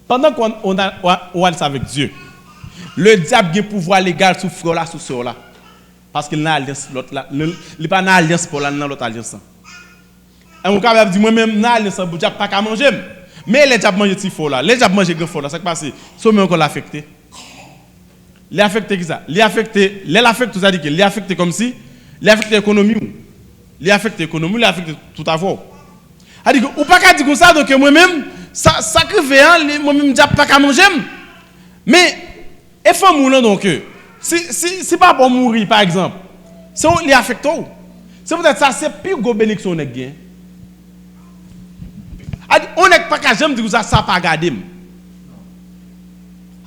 pandan ke w ann, ou ann, ou ann alyans avèk Dye, le dyab gen pouvwa legal sou frè w la, sou sè w la. Paske l nan alyans lòt la, li, li pa nan alyans pa w la, li nan lòt alyans lan. E ou kapab di, mwen menm nan alyans lan, dyab pa ka manje m. Men lè dyab manje ti frè w la, lè dyab manje gran frè w la, sa k pase? Se ou menm ankò l afekte. Li afekte ki sa? Li afekte, lè l afekte w, sa di ke li afekte kòmsi, li afekte ekonomi w. Li afekte ekonomi w, li afekte tout afè w. Sa di ke ou pa ka di konsa, donk mwen menm, sa, sa k rive an, li, mwen menm dyab pa ka manje m. Men, e fanmi w lan, donk, Si, si, si papa w mouri, pa egzanp, se w, li afekte w. Se poutèt sa, se pi gwo benediksyon yon nèg gen. A di, yon nèg pa ka janm di konsa, sa pa gade m.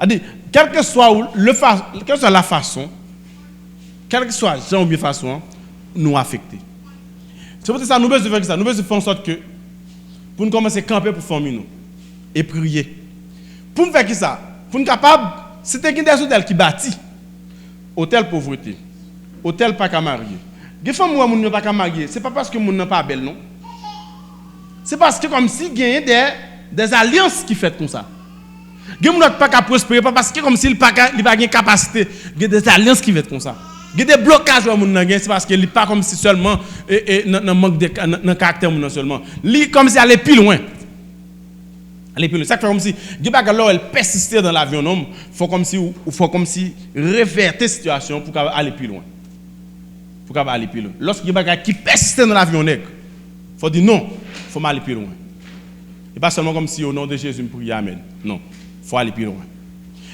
A di, kèlkeswa ou, le fa, kèlkeswa la fason, kèlkeswa jan oubyen fason an, nou afekte. Se poutèt sa, nou bezwen fè kisa? Nou bezwen fè an sòt ke pou n kòmanse kanpe pou fanmi nou e priye. Pou n fè kisa? Pou n kapab, si te gen de zotèl ki bati, otèl povrete, otèl pa ka marye. Gen fanm ou wè moun yo pa ka marye, se pa paske moun nan pa bèl, non. Se paske kòmsi genyen de, de alyans ki fèt konsa. Gen moun ki pa ka pwospere, pa paske kòmsi li pa ka, li pa gen kapasite. Gen de alyans ki fèt konsa. Gen de blokaj wè moun nan gen, se paske li pa kòmsi sèlman e, e, nan, nan mank de, nan, nan karaktè moun nan sèlman. Li kòmsi ale pi lwen. Ale pi lwen. Sa k fè kòmsi, gen bagay lè w wè l pèsiste nan lavi yon nonm, fò kòmsi, ou, ou fò kòmsi revète sitiyasyon pou w kapab ale pi lwen. Pou w kapab ale pi lwen. Lòske gen bagay ki pèsiste nan lavi yon nèg, fò w di non, fò m ale pi lwen. E pa sèlman kòmsi, o non de Jezi, m priye, amèn. Non. Fò w ale pi lwen.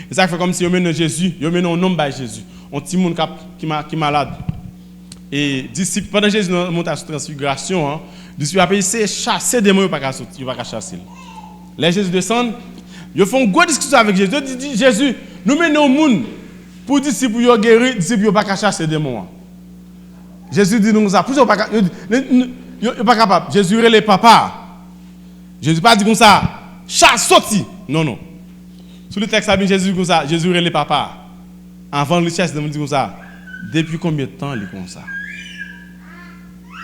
E sa k fè kòmsi yo mennen Jezi, yo mennen yon nonm bay Jezi. Yon timoun k ap, ki ma-, ki malad. E disip, pandan Jezi nan montay sou transfigirasyon an, disip yo ap eseye chase demon, yo pa ka soti, yo pa ka chase l. Lè Jezi desann, yo fè yon gwo diskisyon avèk Jezi. Yo di, di Jezi, nou mennen yon moun pou disip ou yo geri, disip yo pa ka chase demon an. Jezi di nou konsa, poukisa yo pa ka, yo, yo, yo, yo pa kapab? Jezi rele papa. Jezi pa di konsa, "Chas, soti!" Non, non. Sou le tèks la, Jezi di konsa, Jezi rele papa. Anvan li chase demon, li di konsa, "Depi konbyen tan li konsa?"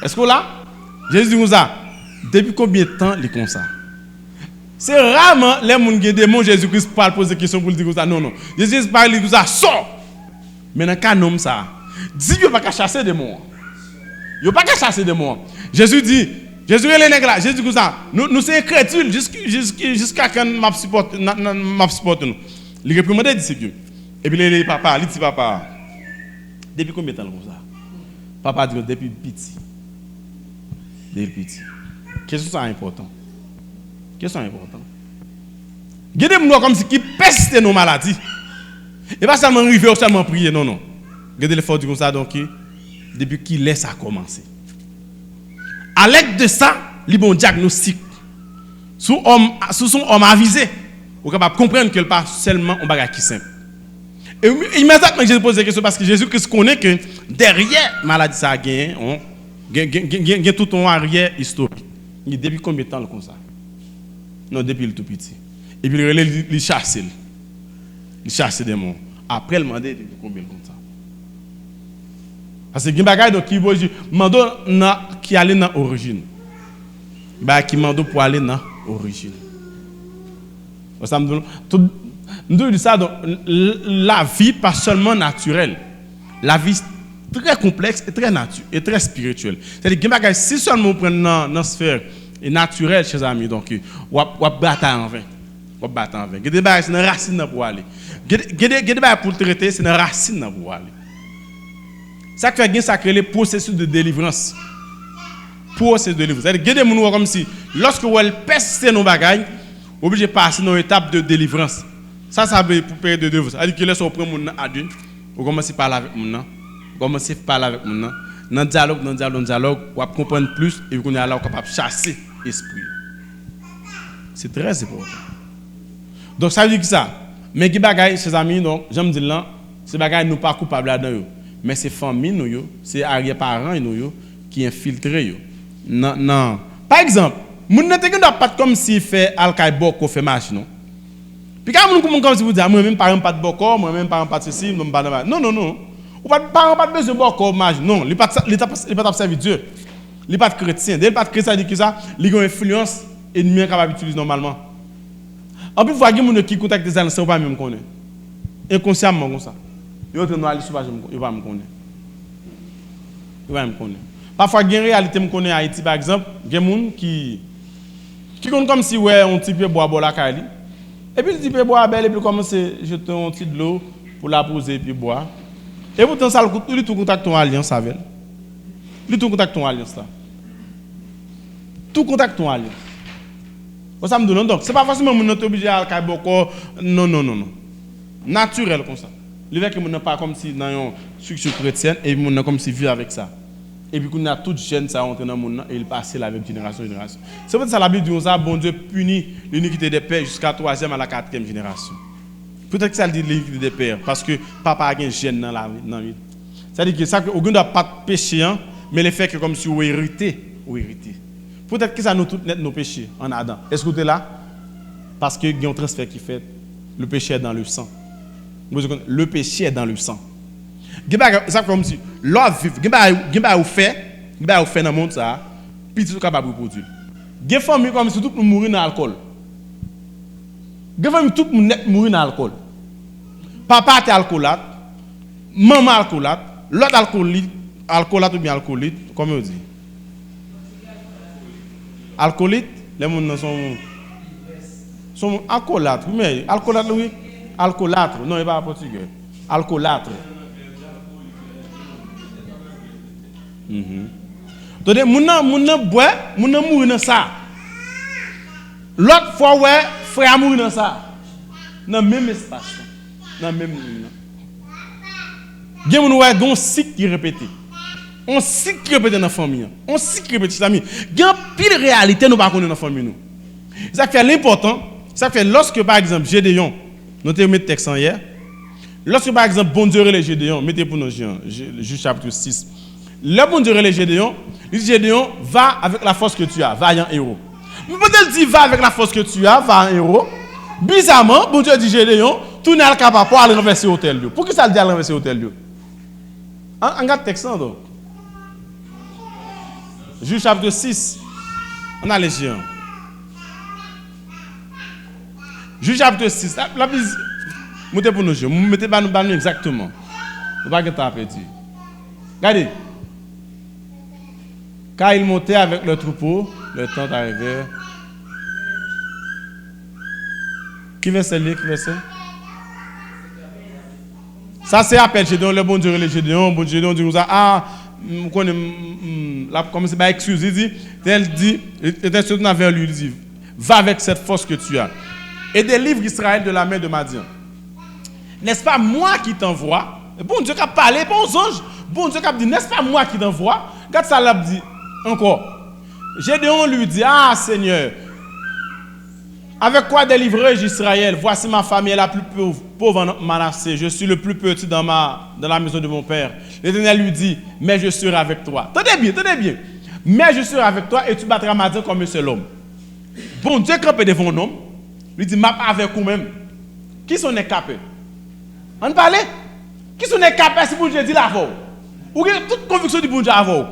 Èske w la? Jezi di konsa, "Depi konbyen tan li konsa?" Se raman lè moun gen demon, Jezi Kris pral poze kesyon pou l di konsa, non, non. Jezi Kris pa li konsa, "Sò!" Men nan ka nonm sa a, disip yo pa ka chase demon an. Yo pa ka chase demon an. Jezi di, Jezi rele nèg la, Jezi di konsa, "Nou, nou se enkredil, jisk-, jisk-, jiska kan m ap sipòte, nan, nan, m ap sipòte nou?" Li reprimande disip yo. Epi li rele papa, li di papa, "Depi konbyen tan l konsa?" Papa di, "Depi l piti." Depi l piti. Kesyon sa a enpòtan. Kesyon sa a enpòtan. Gen de moun yo kòmsi ki pèsiste nan maladi. E pa sèlman rive yo sèlman priye, non, non. Gen de lè fò w di konsa, donk, depi kilè sa kòmanse? Alèd de sa, li ba w yon dyagnostik. Si w òm, si w se yon òm avize, ou kapab konprann ke l pa sèlman yon bagay ki senp. E imedyatman Jezi poze kesyon, paske Jezi Kris konnen ke dèyè maladi sa a genyen, on, gen, gen, gen, gen, gen tout yon aryè istorik. Li depi konbyen tan l konsa? Non, depi l tou piti. Epi l rele, li, li chase l. Li chase demon. Apre l mande depi konbyen l konsa. Paske gen bagay, donk, ki oblije mande w nan, ki ale nan orijin. Gen bagay ki mande w pou ale nan orijin. Wè sa m di w? Tout, m toujou di sa, donk, l-, l-, lavi pa sèlman natirèl. Lavi trè konplèks e trè nati-, e trè espirityèl. Sètadi, gen bagay, si sèlman w pran nan, nan sfè e natirèl, chè zami, donk, w ap, w ap batay anven. W ap batay anven. Gen de bagay, se nan rasin nan pou w ale. Gen de, gen de, gen de bagay pou w trete, se nan rasin nan pou w ale. Sa k fè gen sa k rele pwosesis de delivrans. Pwosesis de delivrans. Sètadi, gen de moun ou wè kòmsi, lòske w wè l pèsiste nan yon bagay, w oblije pase nan yon etap de delivrans. Sa, sa vle pou peryòd de delivrans. Sètadi ke lè sa w pran moun nan a de, ou kòmanse pale avèk moun nan, ou kòmanse pale avèk moun nan, nan dyalòg, nan dyalòg, nan dyalòg, w ap konprann plis, epi kounye a la, ou kapab chase espri. Se trè enpòtan. Donk, sa vle di ki sa? Men gen bagay, chè zami, donk, jan m di l lan, se bagay nou pa koupab ladan yo. Men se fanmi nou yo, se aryè paran nou yo ki enfiltre yo. Nan, nan, pa egzanp, moun nan te gen dwa pa t kòmsi fè al kay bòkò fè maji, non. Piga moun, moun kòmsi pou di, "A, mwen menm, paran m pa t bòkò, mwen menm, paran m pa t sesi, mwen m pa nan bagay." Non, non, non. Ou pa t, paran pa t bezwen bòkò maji, non. Li pa t sa, li t ap, li pa t ap sèvi Dye. Li pa t kretyen. Depi li pa t kretyen, sa vle di ki sa? Li gen yon enfliyans ènmi an kapab itilize nòmalman. Anpil fwa, gen moun yo ki kontakte zan san yo pa menm konnen. Enkonsyamman konsa. Yo antre nan lis yo pa janm, yo pa menm konnen. Yo pa menm konnen. Pafwa, gen reyalite m konnen Ayiti, pa egzanp, gen moun ki, ki konn kòmsi wè yon ti pye bwa bò lakay li. Epi l di pye bwa a bèl, epi l kòmanse jete yon ti dlo pou l apwoze pye bwa a. E poutan, sa l, li tou kontakte yon alyans avè l. Li tou kontakte yon alyans la. Tou kontakte yon alyans. Wè sa m di w lan, donk, se pa fòseman moun nan te oblije al kay bòkò, non, non, non, non. Natirèl konsa. Lefètke moun nan pa kòmsi nan yon estrikti kretyèn, epi moun nan kòmsi viv avèk sa. Epi kounye a, tout jèn sa yo antre nan moun nan, e l pase l avèk jenerasyon an jenerasyon. Se poutèt sa Labib di konsa, Bondye pini linikite dè pè jiska twazyèm a la katriyèm jenerasyon. Poutèt ki sa l di linikite dè pè? Paske papa a gen jèn nan lavi, nan li. Sa di ke sa ke ou gen dwa pa t peche an, men lefètke kòmsi ou erite, ou erite. Poutèt ki sa nou tout nèt nou peche ann Adan? Èske ou te la? Paske gen yon transfè ki fèt. Le péché est dans le sang. Ou bezwen konn, le péché est dans le sang. Gen bagay, sa fè kòmsi, lè w ap viv, gen bagay, gen bagay ou fè, gen bagay ou fè nan mond sa a, pitit ou kapab repwodui l. Gen fanmi kòmsi tout moun mouri nan alkòl. Gen fanmi tout moun nèt mouri nan alkòl. Papa a te alkolat, manman alkolat, lòt alkolit, alkolat oubyen alkolit, kòman yo di? Alkolit, lè moun nan se yon, se yon alkolat, wi, men alkolat, wi, alkolat, non, e pa pòtigè. Alkolat. Mhm. Tande, moun nan, moun nan bwè, moun nan mouri nan sa. Lòt fwa, w wè, frè a mouri nan sa. Nan menm espas lan. Nan menm moun nan. Gen moun wè, gen yon sik ki repete. Yon sik ki repete nan fanmi an. Yon sik ki repete, chèzanmi. Gen anpil reyalite nou pa konnen nan fanmi nou. Sa k fè l enpòtan, sa k fè lòske, pa egzanp, Jedeyon, nou te met tèks an yè, lòske, pa egzanp, Bondye rele Jedeyon, mete pou nou Jan, Je-, Jij chapit sis. Lè Bondye rele Jedeyon, li di Jedeyon, va avec la force que tu as, vaillant héros. Men pandan l di va avec la force que tu as, vaillant héros, bizaman, Bondye di Jedeyon, tounen al kapa pou al ranvèse otèl yo. Poukisa l di al ranvèse otèl yo? Ann, ann gade tèks lan, donk. Jij chapit sis. Ann ale Jan. Jij chapit sis. La, la, moute pou nou, Jan. Mete ba nou, ba nou egzakteman. Nou pa gen tan a pèdi. Gade. Car ils montaient avec leurs troupeaux, leurs tentes arrivèrent. Ki vèsè li ye? Ki vèsè? Sa se apèl Jedeyon, lè Bondye rele Jedeyon, Bondye Jedeyon di konsa, a, m konnen, m, m, l ap kòmanse bay ekskiz, li di, Letènèl di, Letènèl se tourna vers lui, li di, va avec cette force que tu as et délivre Israël de la main de Madian. N'est-ce pas moi qui t'envoie? Bondye k ap pale, pa yon zanj. Bondye k ap di, n'est-ce pas moi qui t'envoie? Gad sa l ap di ankò. Gédéon lui dit, ah, Seigneur, avec quoi délivrerai-je Israël? Voici ma famille est la plus pauvre, pauvre en Manassé. Je suis le plus petit dans ma, dans la maison de mon père. L'Éternel lui dit, mais je serai avec toi. Tande byen, tande byen. Mais je serai avec toi et tu battras Madian comme un seul homme. Bondye kanpe devan yon nonm, li di, m ap avèk ou menm. Qui sont les capés? Ann pale. Ki sou nèg k ap pèse Bondye di l avè w? Ou gen tout konviksyon di Bondye avè w.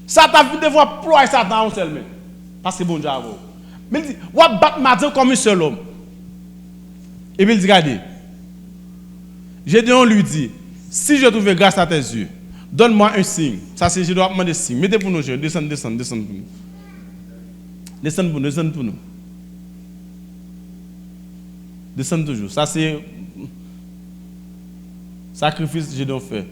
Sa t ap vin devan w ap plwaye Satan a yon sèl men. Paske Bondye avè w. Men li di, w ap bat Madian kòm yon sèl òm. Epi l di, gade. Gédéon lui dit, si je trouve grâce à tes yeux, donne-moi un signe. Sa se Gédéon ap mande siy. Mete pou nou, Gédéon. Desann, desann, desann pou nou. Desann pou nou, desann pou nou. Desann toujou. Sa se sakrifis Gédéon fè.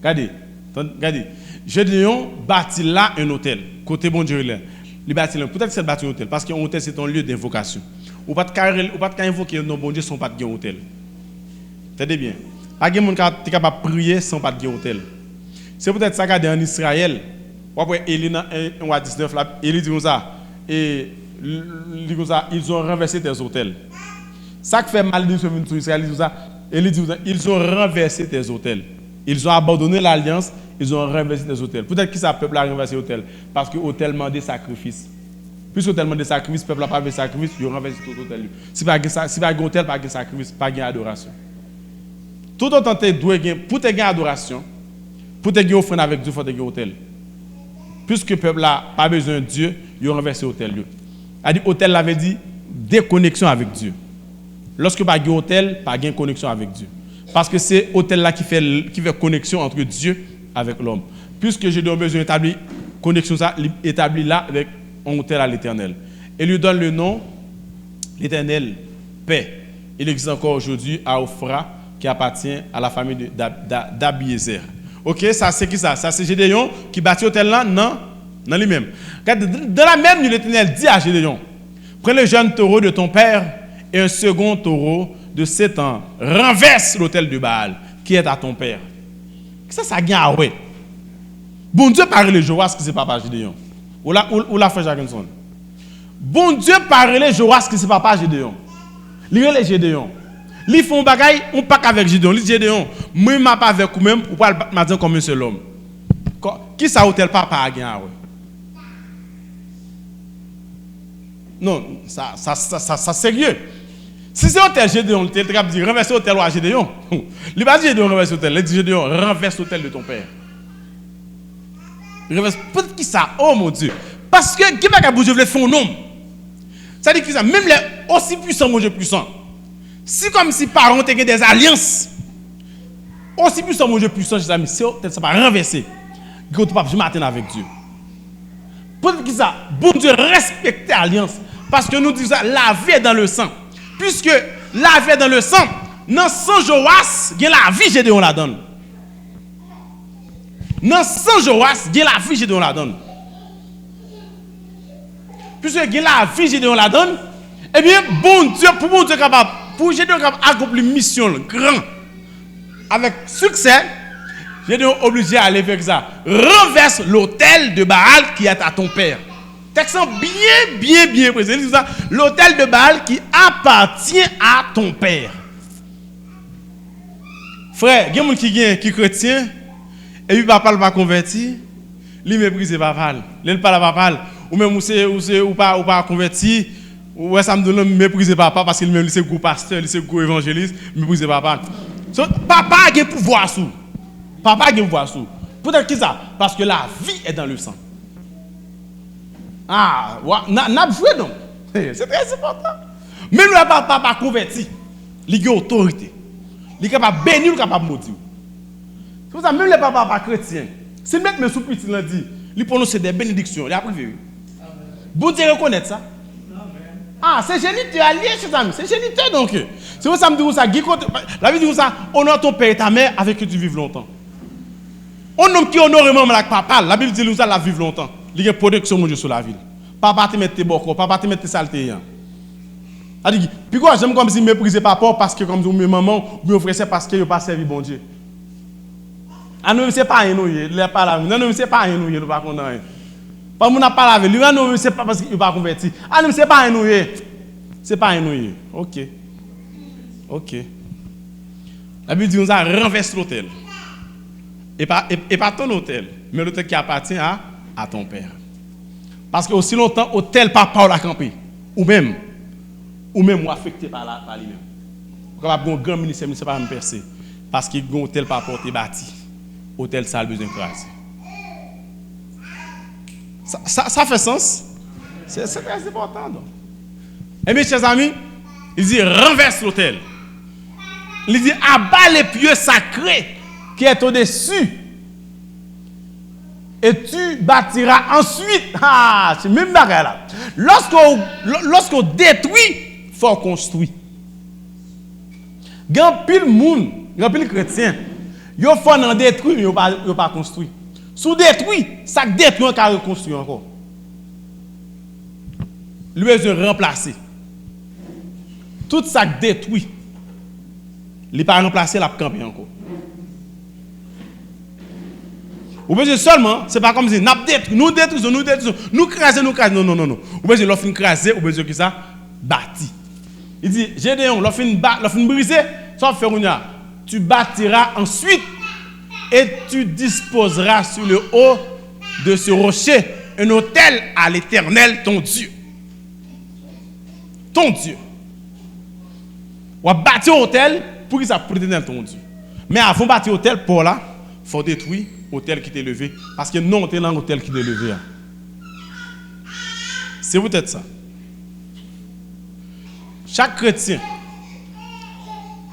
Gade, tann, gade. Gédéon bati la un autel. Kote Bondye rele. Li bati la. Poutèt sa l bati yon otèl? Paske yon otèl se te yon lye denvokasyon. Ou pa t ka rele, ou pa t ka envoke non Bondye san w pa t gen yon otèl. Tande byen. Pa gen moun ka, te kapab priye san w pa t gen otèl. Se poutèt sa, gade, ann Izrayèl, w ap wè Eli nan en, en Wa diznèf la, Eli di konsa, e, l-, li konsa, ils ont renversé tes autels. Sa k fè malediksyon vin sou Izrayèl, li di konsa, Eli di konsa, ils ont renversé tes autels. Ils ont abandonné l'alliance, ils ont renversé tes autels. Poutèt ki sa pèp la ranvèse otèl? Paske otèl mande sakrifis. Piske otèl mande sakrifis, pèp la pa vle sakrifis, yo ranvèse tout otèl yo. Si pa gen sa, si pa gen otèl, pa gen sakrifis, pa gen adorasyon. Toutotan te dwe gen, pou te gen adorasyon, pou te gen ofrann avèk Dye, fò te gen otèl. Piske pèp la pa bezwen Dye, yo ranvèse otèl yo. Sa di otèl la vle di dekoneksyon avèk Dye. Lòske pa gen otèl, pa gen koneksyon avèk Dye. Paske se otèl la ki fè, ki fè koneksyon ant Dye avèk lòm. Piske Gédéon bezwen etabli koneksyon sa, li etabli la avèk yon otèl a Letènèl. E li donn le non Letènèl, pè. Il existe encore aujourd'hui à Ophrah, qui appartient à la famille de, d'Ab-, d'A-, d'Abiézer. Ok, sa se ki sa? Sa se Gédéon ki bati otèl la nan, nan li menm. Gade, dans la même nuit, l'Éternel dit à Gédéon, Prends le jeune taureau de ton père et un second taureau de sept ans. Renverse l'autel de Baal qui est à ton père. Kisa sa gen a wè? Bondye pa rele Joas ki se papa Jedeyon. Ou la, ou, ou la, frè Jackenson. Bondye pa rele Joas ki se papa Jedeyon. Li rele Jedeyon. Li fè yon bagay, yon pak avèk Jedeyon. Li di Jedeyon, mwen m ap avèk ou menm, ou pral bat Madyan kòm yon sèl òm. Kisa otèl papa a gen a wè? Non, sa, sa, sa, sa, sa serye. Si se otèl Jedeyon, li te, li te kab di, renvèse otèl wa Jedeyon. Li pa di Jedeyon renvèse otèl, li di Jedeyon, renvèse otèl de ton père. Renvèse, poutèt ki sa, oh mon Dieu. Paske, gen bagay Bondye vle fè yon nonm. Sa di ki sa, menm lè osi pwisan Bondye pwisan. Si kòm si paran te gen des alliances, osi pwisan Bondye pwisan, chèzami, si otèl sa pa renvèse, gen kote w p ap janm atenn avèk Dye. Poutèt ki sa, Bondye respekte alyans, paske nou di sa, la vie est dans le sang. Puisque la vie est dans le sang, nan san Joas, gen lavi Jedeyon ladan l. Nan san Joas, gen lavi Jedeyon ladan l. Piske gen lavi Jedeyon ladan l, ebyen, Bondye, pou Bondye kapab, pou Jedeyon kapab akonpli misyon l gran, avèk siksè, Jedeyon oblije ale fè sa. Renverse l'autel de Baal qui est à ton père. Tèks lan byen, byen, byen prese. Li di sa, l'autel de Baal qui appartient à ton père. Frè, gen moun ki gen, ki kretyen, epi papa l pa konvèti, li meprize papa l. Lè l pale a papa l, ou menm ou se, ou se, ou pa, ou pa konvèti, ou wè sa m di w lan, meprize papa, paske li menm li se gwo pastè, li se gwo evanjelis, meprize papa. So, papa gen pouvwa sou. Papa gen pouvwa sou. Poutèt ki sa? Paske la vie est dans le sang. Ah, wa, n a, n ap jwe non. Se trè enpòtan. Menm lè papa pa konvèti, li gen otorite. Li kapab beni w, li kapab modi w. Se pou sa, menm lè papa pa kretyen, si l met men sou pitit lan, di, li pwononse de benediksyon, li ap rive, wi. Bondye rekonèt sa. Ah, se jenitè a l ye, chèzami, se jenitè, donk. Se pou sa m di w sa, gen kote, Labib di w sa, honore ton père et ta mère afin que tu vives longtemps. Yon nonm ki onore manman l ak papa l, Labib di nou sa, l ap viv lontan. Li gen pwoteksyon Bondye sou lavi l. Papa te mèt te bòkò, papa te mèt te sa l te ye an. Sa di, pi gwo janm kòmsi meprize papa w paske kòmsi ou menm manman w, oubyen yon frè sè paske yo pa sèvi Bondye. A nou menm se payen nou ye, lè pale avè nou. Nan nou menm se payen nou ye, nou pa konn anyen. Pa moun ap pale avè li, a nou menm se pa paske yo pa konvèti. A nou menm se payen nou ye. Se payen nou ye. Ok. Ok. Labib di nou sa, renvèse lotèl. E pa, e, e pa ton lotèl, men lotèl ki apatyen a, a ton pè. Paske osi lontan otèl papa w la kanpe, ou menm, ou menm ou afekte pa la, pa li menm. Ou kapab gen yon gran ministè, ministè pa menm pèse. Paske gen otèl papa w te bati. Otèl sa a l bezwen kraze. Sa, sa, sa fè sans? Se, se trè enpòtan, donk. Ebyen, chèzami, li di, renvèse lotèl. Li di, abat les pieux sacrés qui est au-dessus, et tu bâtiras ensuite. Ah, se menm bagay la. Lòske w, lò-, lòske w detwi, fò w konstwi. Gen anpil moun, gen anpil kretyen, yo fò nan detwi, men yo pa, yo pa konstwi. Si w detwi, sa k detwi an ka rekonstwi ankò. Li bezwen ranplase. Tout sa k detwi, li pa ranplase, l ap kanpe ankò. Ou bezwen sèlman, se pa kòmsi n ap detwi, nou detwi zòn, nou detwi zòn, nou kraze, nou kraze. Non, non, non, non. Ou bezwen, lè w fin kraze, ou bezwen ki sa? Bati. Li di, Jedeyon, lè w fin ba-, lè w fin brize, sa w ap fè kounye a? Tu bâtiras ensuite et tu disposeras sur le haut de ce rocher un autel à l'Éternel, ton Dieu. Ton Dieu. W ap bati yon otèl, poukisa? Pou Letènèl, ton Dieu. Men avan w bati otèl pa w la, fò w detwi otèl ki te leve, paske non w te nan otèl ki te leve a. Se poutèt sa, chak kretyen,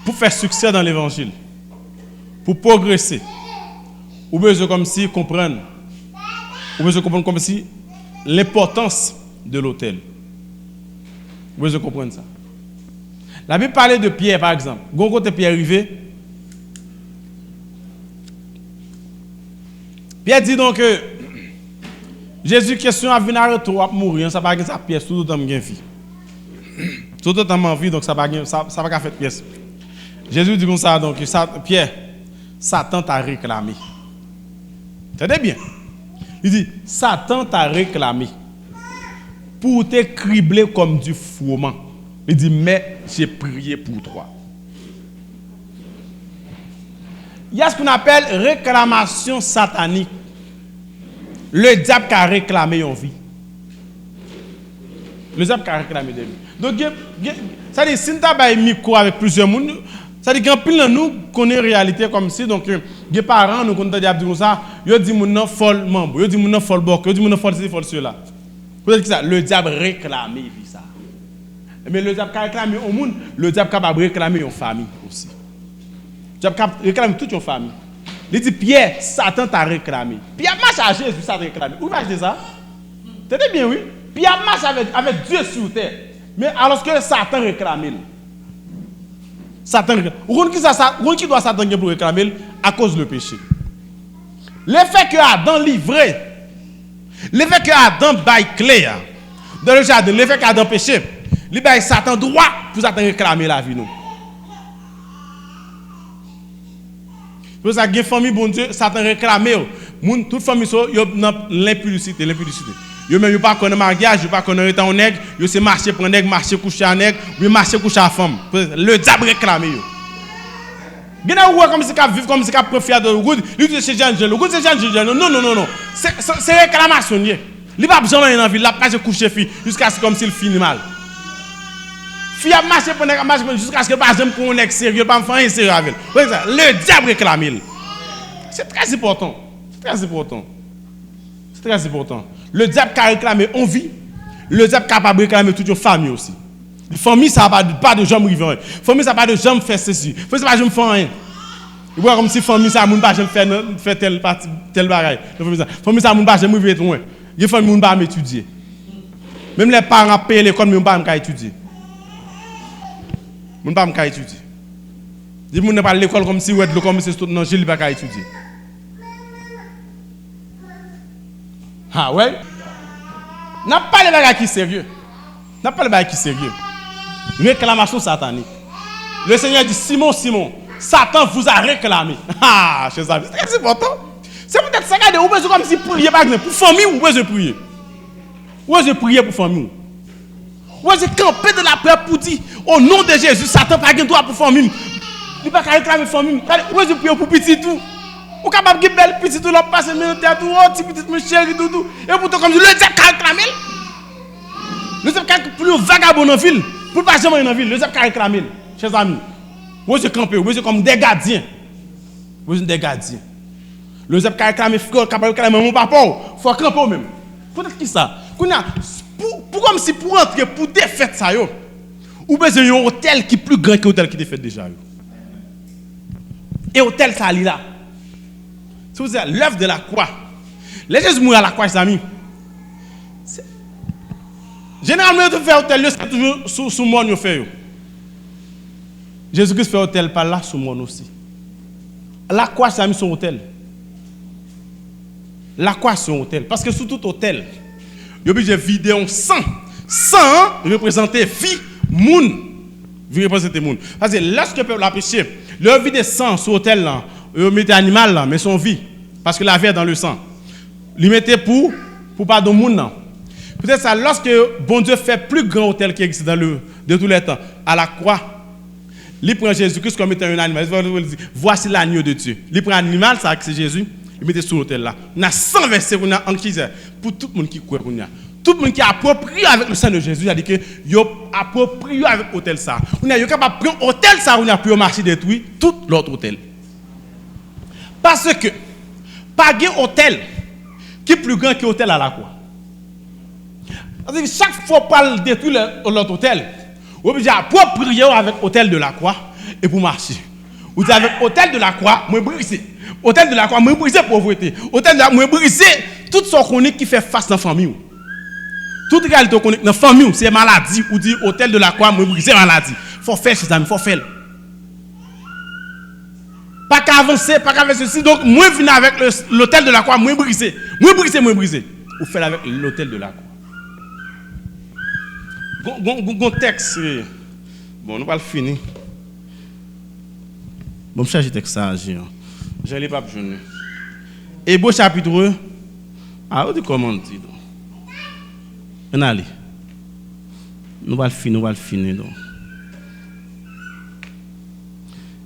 pou fè siksè nan levanjil, pou pwogrese, ou bezwen kòmsi konprann, ou bezwen konprann kòmsi lenpòtans de lotèl. Ou bezwen konprann sa. Labib pale de Pyè, pa egzanp. Gon kote Pyè rive, Pyè di donk, Jezi, kesyon ap vin arete w, w ap mouri an, sa pa gen sa pyès, toutotan m gen vi. Tout otan m an vi, donk sa pa gen, sa, sa pa ka fèt pyès. Jezi di konsa, donk, sa, Pyè, Satan ta reklame. Tande byen. Li di, Satan ta reklame pour te cribler comme du froment. Li di, mais j'ai prié pour toi. Il y a ce qu'on appelle réclamation satanique. Ledyab ka reklame yon vi. Ledyab ka reklame de vi. Donk, gen, gen, sa di, si n ta bay mikwo avèk plizyè moun, sa di, gen anpil nan nou konnen reyalite kòmsi, donk, gen paran nou konn tande ap di konsa, yo di moun nan fòl manbo, yo di moun nan fòl bòkè, yo di moun nan fòl sesi, fòl sela. Poutèt ki sa? Ledyab reklame vi sa. Ebyen, ledyab ka reklame yon moun, ledyab kapab reklame yon fanmi osi. Dyab ka reklame tout yon fanmi. Li di Pyè, Satan ta reklame. Pyè ap mache a Jezi, Satan reklame. Ou imajine sa? Tande byen, wi. Pyè ap mache avèk, avèk Dye sou tè. Men alòske Satan reklame l. Satan reklame. Ou konn ki sa, sa, ou konn ki dwa Satan gen pou reklame l? Akoz le peche. Lefètke Adan livre, lefètke Adan bay kle a, dan le jaden, lefètke Adan peche, li bay Satan dwa pou Satan reklame lavi nou. Se pou sa gen fanmi Bondye, Satan reklame yo. Moun, tout fanmi sa yo, yo nan lenpidisite, lenpidisite. Yo menm, yo pa kwè nan maryaj, yo pa kwè nan rete yon nèg, yo se mache pran nèg, mache kouche a nèg, oubyen mache kouche a fanm. Ledyab reklame yo. Gen nèg ou wè kòmsi k ap viv, kòmsi k ap pran fi a de goud, li di se jèn jèn, goud se jèn jèn, non, non, non, non. Se, se, se reklamasyon l ye. Li p ap janm anyen nan vi l, l ap mache kouche fi, jiskaske kòmsi l fini mal. Fi ap mache pran nèg, ap mache pran, jiskaske l pa janm pran yon nèg serye, l pa fè anyen serye avè l. Wè sa, ledyab reklame l. Se trè enpòtan. Se trè enpòtan. Se trè enpòtan. Ledyab ka reklame yon vi, ledyab kapab reklame tout yon fanmi osi. Fanmi sa pa, pa dwe janm rive anyen. Fanmi sa pa dwe janm fè sesi. Fanmi sa pa janm fè anyen. Ou wè kòmsi fanmi sa, moun pa janm fè, fè tèl pati, tèl bagay nan fanmi sa. Fanmi sa, moun pa janm rive lwen. Gen fanmi, moun pa janm etidye. Menm lè paran ap peye lekòl, men moun pa janm ka etidye. Moun pa janm ka etidye. Depi moun nan pral lekòl, kòmsi wè dlo kòmanse sot nan je l, li pa ka etidye. Ha, wè. N ap pale bagay ki serye. N ap pale bagay ki serye. Reklamasyon satanik. Le Seigneur dit, Simon, Simon, Satan vous a réclamé. Ah, chèzami, se trè enpòtan. Se poutèt sa, gade, ou bezwen kòmsi priye, pa egzanp, pou fanmi w, ou bezwen priye. Ou bezwen priye pou fanmi w. Ou bezwen kanpe de la priyè pou di, o non de Jezi, Satan pa gen dwa pou fanmi m. Li pa ka reklame fanmi m. Gade, ou bezwen priye pou pitit ou. Ou kapab gen bèl pitit ou, l ap pase men nan tèt ou, o ti pitit mwen cheri doudou. E poutan kòmsi ledyab ka reklame l. Ledyab ka pou yon vagabon nan vi l, pou l pa janm anyen nan vi l, ledyab ka reklame l. Chèzami, ou bezwen kanpe, ou bezwen kòm de gadyen. Ou bezwen de gadyen. Ledyab ka reklame frè w, kapab reklame manman w, papa w. Fò w kanpe w menm. Poutèt ki sa? Kounye a, pou, pou kòmsi pou antre pou defèt sa yo, ou bezwen yon otèl ki pli gran ke otèl ki te fèt deja yo. E otèl sa li la. Se pou di l'œuvre de la croix. Lè Jezi mouri a lakwa, zanmi, jeneralman yo te fè otèl yo, se toujou sou, sou mòn yo fè yo. Jezi Kris fè otèl pa l la sou mòn osi. Lakwa, zanmi, se yon otèl. Lakwa se yon otèl. Paske sou tout otèl, yo oblije vide yon san. San an reprezante vi moun. Vi reprezante moun. Paske lèske pèp la peche, lè yo vide san sou otèl lan, yo mete animal lan, men se yon vi. Paske la vie est dans le sang. Li mete pou, pou padon moun nan. Poutèt sa, lèske Bondye fè pli gran otèl ki egziste dans le, de tous les temps, à la croix, li pran Jezi Kris kòm etan yon animal. Li di, voici l'agneau de Dieu. Li pran animal sa ki se Jezi, li mete sou otèl la. N a san vèsè pou n a ankizè pou tout moun ki kwè kounye a. Tout moun ki apwopriye avèk le sang de Jésus, sa di ke yo apwopriye avèk otèl sa. Kounye a, yo kapab pran otèl sa kounye a pou yo mache detwi tout lòt otèl. Paske pa gen otèl ki pli gran ke otèl a lakwa. Sa di, chak fwa w pral detwi lè, lòt otèl, ou oblije apwopriye w avèk otèl de lakwa epi w mache. Ou di, avèk otèl de lakwa, mwen brize. Otèl de lakwa, mwen brize povrete. Otèl de lakwa, mwen brize tout sa w konnen ki fè fas nan fanmi w. Tout reyalite w konnen nan fanmi w, se maladi. Ou di, otèl de lakwa, mwen brize maladi. Fò w fè l, chèzami, fò w fè l. Pa ka avanse, pa ka fè sesi. Donk, mwen vin avèk le, lotèl de lakwa, mwen brize. Mwen brize, mwen brize. Ou fè l avèk lotèl de lakwa. Gon, gon, gon, gon tèks, eh, bon, nou pral fini. Bon, m chache tèks sa a, Jean. Jean li p ap jwenn li. Ebre chapit, a, ou di kòman l di, donk. Ann ale. Nou pral fini, nou pral fini, donk.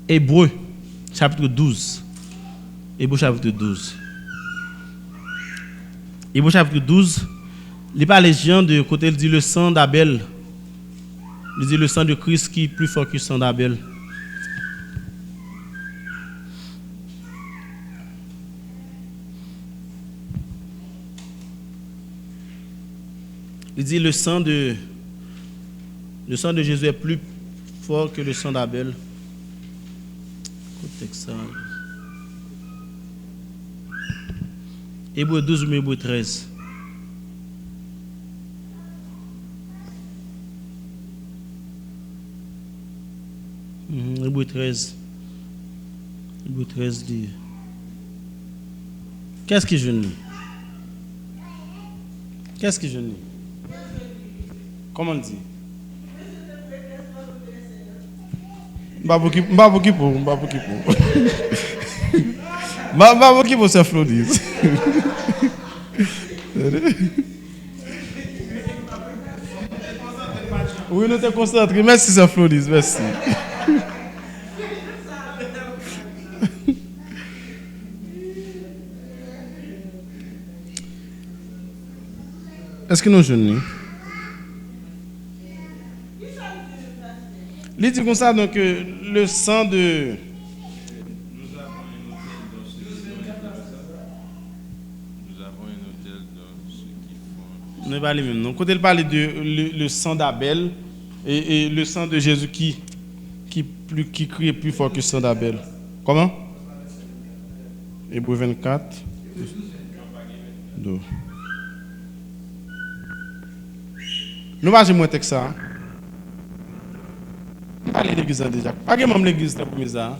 Ebre, chapit douz. Ebre, chapit douz. Ebre, chapit douz, li pale Jan de kote l di le sang d'Abel. Li di le sang de Christ qui est plus fort que le sang d'Abel. Li di le sang de, le sang de Jésus est plus fort que le sang d'Abel. Kot tèks sa? Ebre douz oubyen Ebre trèz? Mhm, Ebre trèz. Ebre trèz li ye. Kiyès ki jwenn li? Kiyès ki jwenn li? Kòman l di? M pa pou ki, m pa pou ki pou, m pa pou ki pou. M pa, m pa pou ki pou, sè Flonis. Wi, nou te konsantre. Mèsi, sè Flonis, mèsi. Èske nou jwenn li? Li di konsa, donk, euh, le sang de, Nous avons un autel dans ce qui font. Non, e pa li menm, non. Kote l pale de le, le sang d'Abel et, et le sang de Jésus qui, qui, plus, qui crie plus fort que le sang d'Abel. Comment? Ebre vennkat. Do. Nou pa janm wè tèks sa a. M pale legliz la deja. Pa gen manm legliz tankou Miza a.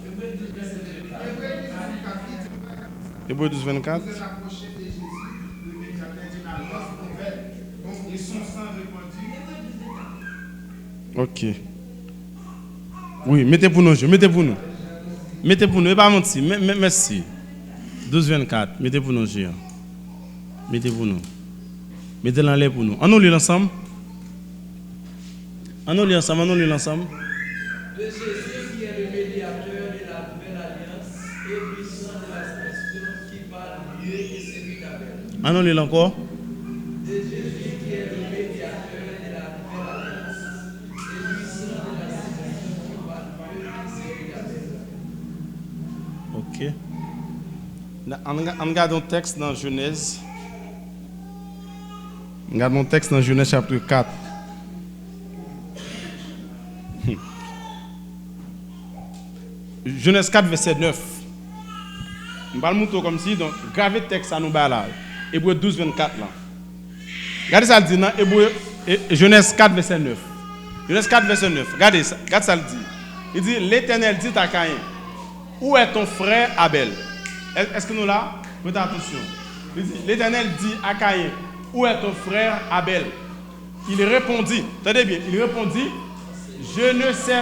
Ebre douz vennkat. Ok. Wi, mete pou nou, Je. Mete pou nou. Mete pou nou. E pa manti. Mè-, mè-, mèsi. Douz vennkat. Mete pou nou, Je. Mete pou nou. Mete l anlè pou nou. Ann nou li l ansanm. Ann nou li ansanm, ann nou li l ansanm. De Jésus qui est le médiateur de la nouvelle alliance et du sang de la sainteté qui parle mieux que celui d'Abel. Ann nou li l ankò. De Jésus qui est le médiateur de la nouvelle alliance et du sang de la sainteté qui parle mieux que celui d'Abel. Ok. Ann, ann gade yon tèks nan Jenèz. Ann gade yon tèks nan Jenèz chapit kat. Jenèz kat, vèsè nèf. M pral montre w kòmsi, donk, grave tèks sa nou bay la. Ebre douz vennkat lan. Gade sa l di nan Ebre, e, Jenèz kat, vèsè nèf. Jenèz kat, vèsè nèf. Gade sa, gade sa l di. Li di, L'Éternel dit à Caïn, Où est ton frère Abel? È-, èske nou la? Prête attention. Li di, L'Éternel dit à Caïn, Où est ton frère Abel? Il répondit, tande byen, il répondit, Je ne sais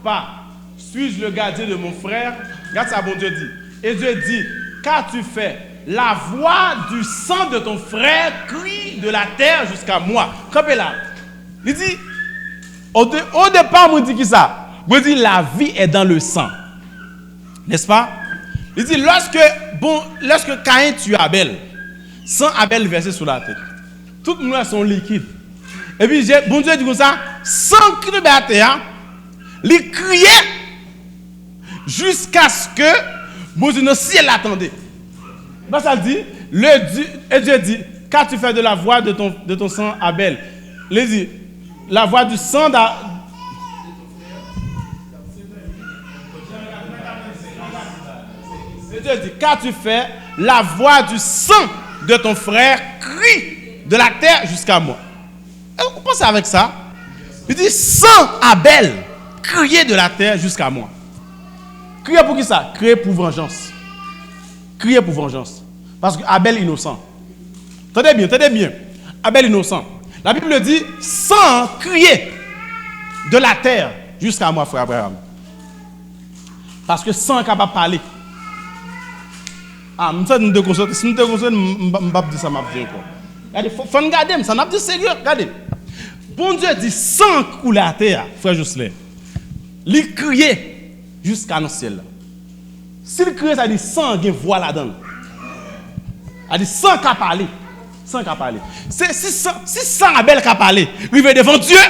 pas. Suis-je le gardien de mon frère? Gade sa Bondye di. Et Dieu dit, Qu'as-tu fait? La voix du sang de ton frère crie de la terre jusqu'à moi. Kanpe la. Li di, au, dé- au départ, mwen di ki sa? Mwen di, la vie est dans le sang. N'est-ce pas? Li di, lorsque, bon, lorsque Caïn tue Abel, san Abel vèse sou latè. Tout moun wè se yon likid. Epi, Bondye di konsa, san ki tonbe atè a, li kriye jiskaske Bondye nan syèl la tande. Ba sa l di, le Dieu, et Dieu dit, Qu'as-tu fait de la voix de ton, de ton sang Abel? Li di, la voix du sang d'A-, Dieu dit, Qu'as-tu fait? La voix du sang de ton frère crie de la terre jusqu'à moi. Èske w panse avèk sa? Li di, Sang Abel criait de la terre jusqu'à moi. Kriye pou ki sa? Kriye pou vanjans. Kriye pou vanjans. Paske Abel inosan. Tande byen, tande byen. Abel inosan. La Bible dit, sang criait de la terre jusqu'à moi, frè Abraham. Paske san kapab pale. A, m santi m dekonsantre. Si m dekonsantre, m, m, m p ap di sa m ap di ankò. Gade, fò, fò n gade m, sa n ap di serye, gade. Bondye di san koule atè a, frè Jocelyn. Li kriye jiska nan syèl la. Si l kriye, sa di san gen vwa ladan l. Sa di san ka pale. San ka pale. Se, si san, si san Abèl ka pale, rive devan Dye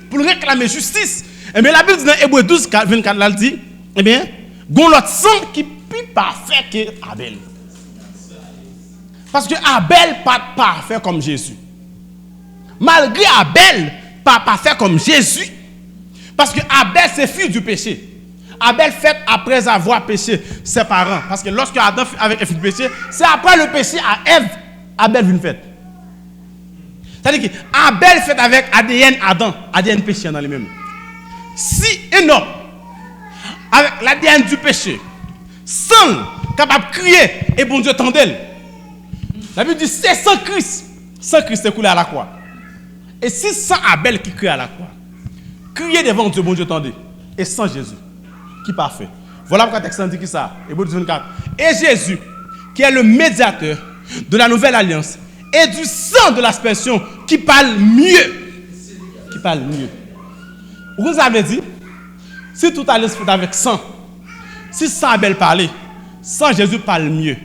pou l reklame jistis, ebyen, Labib di nan Ebre douz, vennkat la, l di, ebyen, gon lòt san ki pi pafè ke Abèl. Paske Abèl pa t pafè kòm Jezi. Malgre Abèl pa pafè kòm Jezi, paske Abèl se fils du péché. Abèl fèt après avoir péché ses parents. Paske lòske Adan fi-, avèk Èv fin peche, se après le péché à Ève, Abèl vin fèt. Sa di ki Abèl fèt avèk A D N Adan, A D N peche nan li menm. Si Enòk, avèk l'A D N du péché, san l kapab kriye e Bondye tande l. Labib di se san Kris, san Kris te koule a lakwa. E si san Abèl ki kriye a lakwa, kriye devan Dye, Bondye tande, e san Jezi ki pafè. Vwala poukwa tèks lan di kisa? Ebre douz vennkat. Et Jésus, qui est le médiateur de la nouvelle alliance et du sang de l'aspersion, qui parle mieux. Qui parle mieux. Ou konn sa vle di? Si tout alyans fèt avèk san, si san Abèl pale, san Jezi pale mye.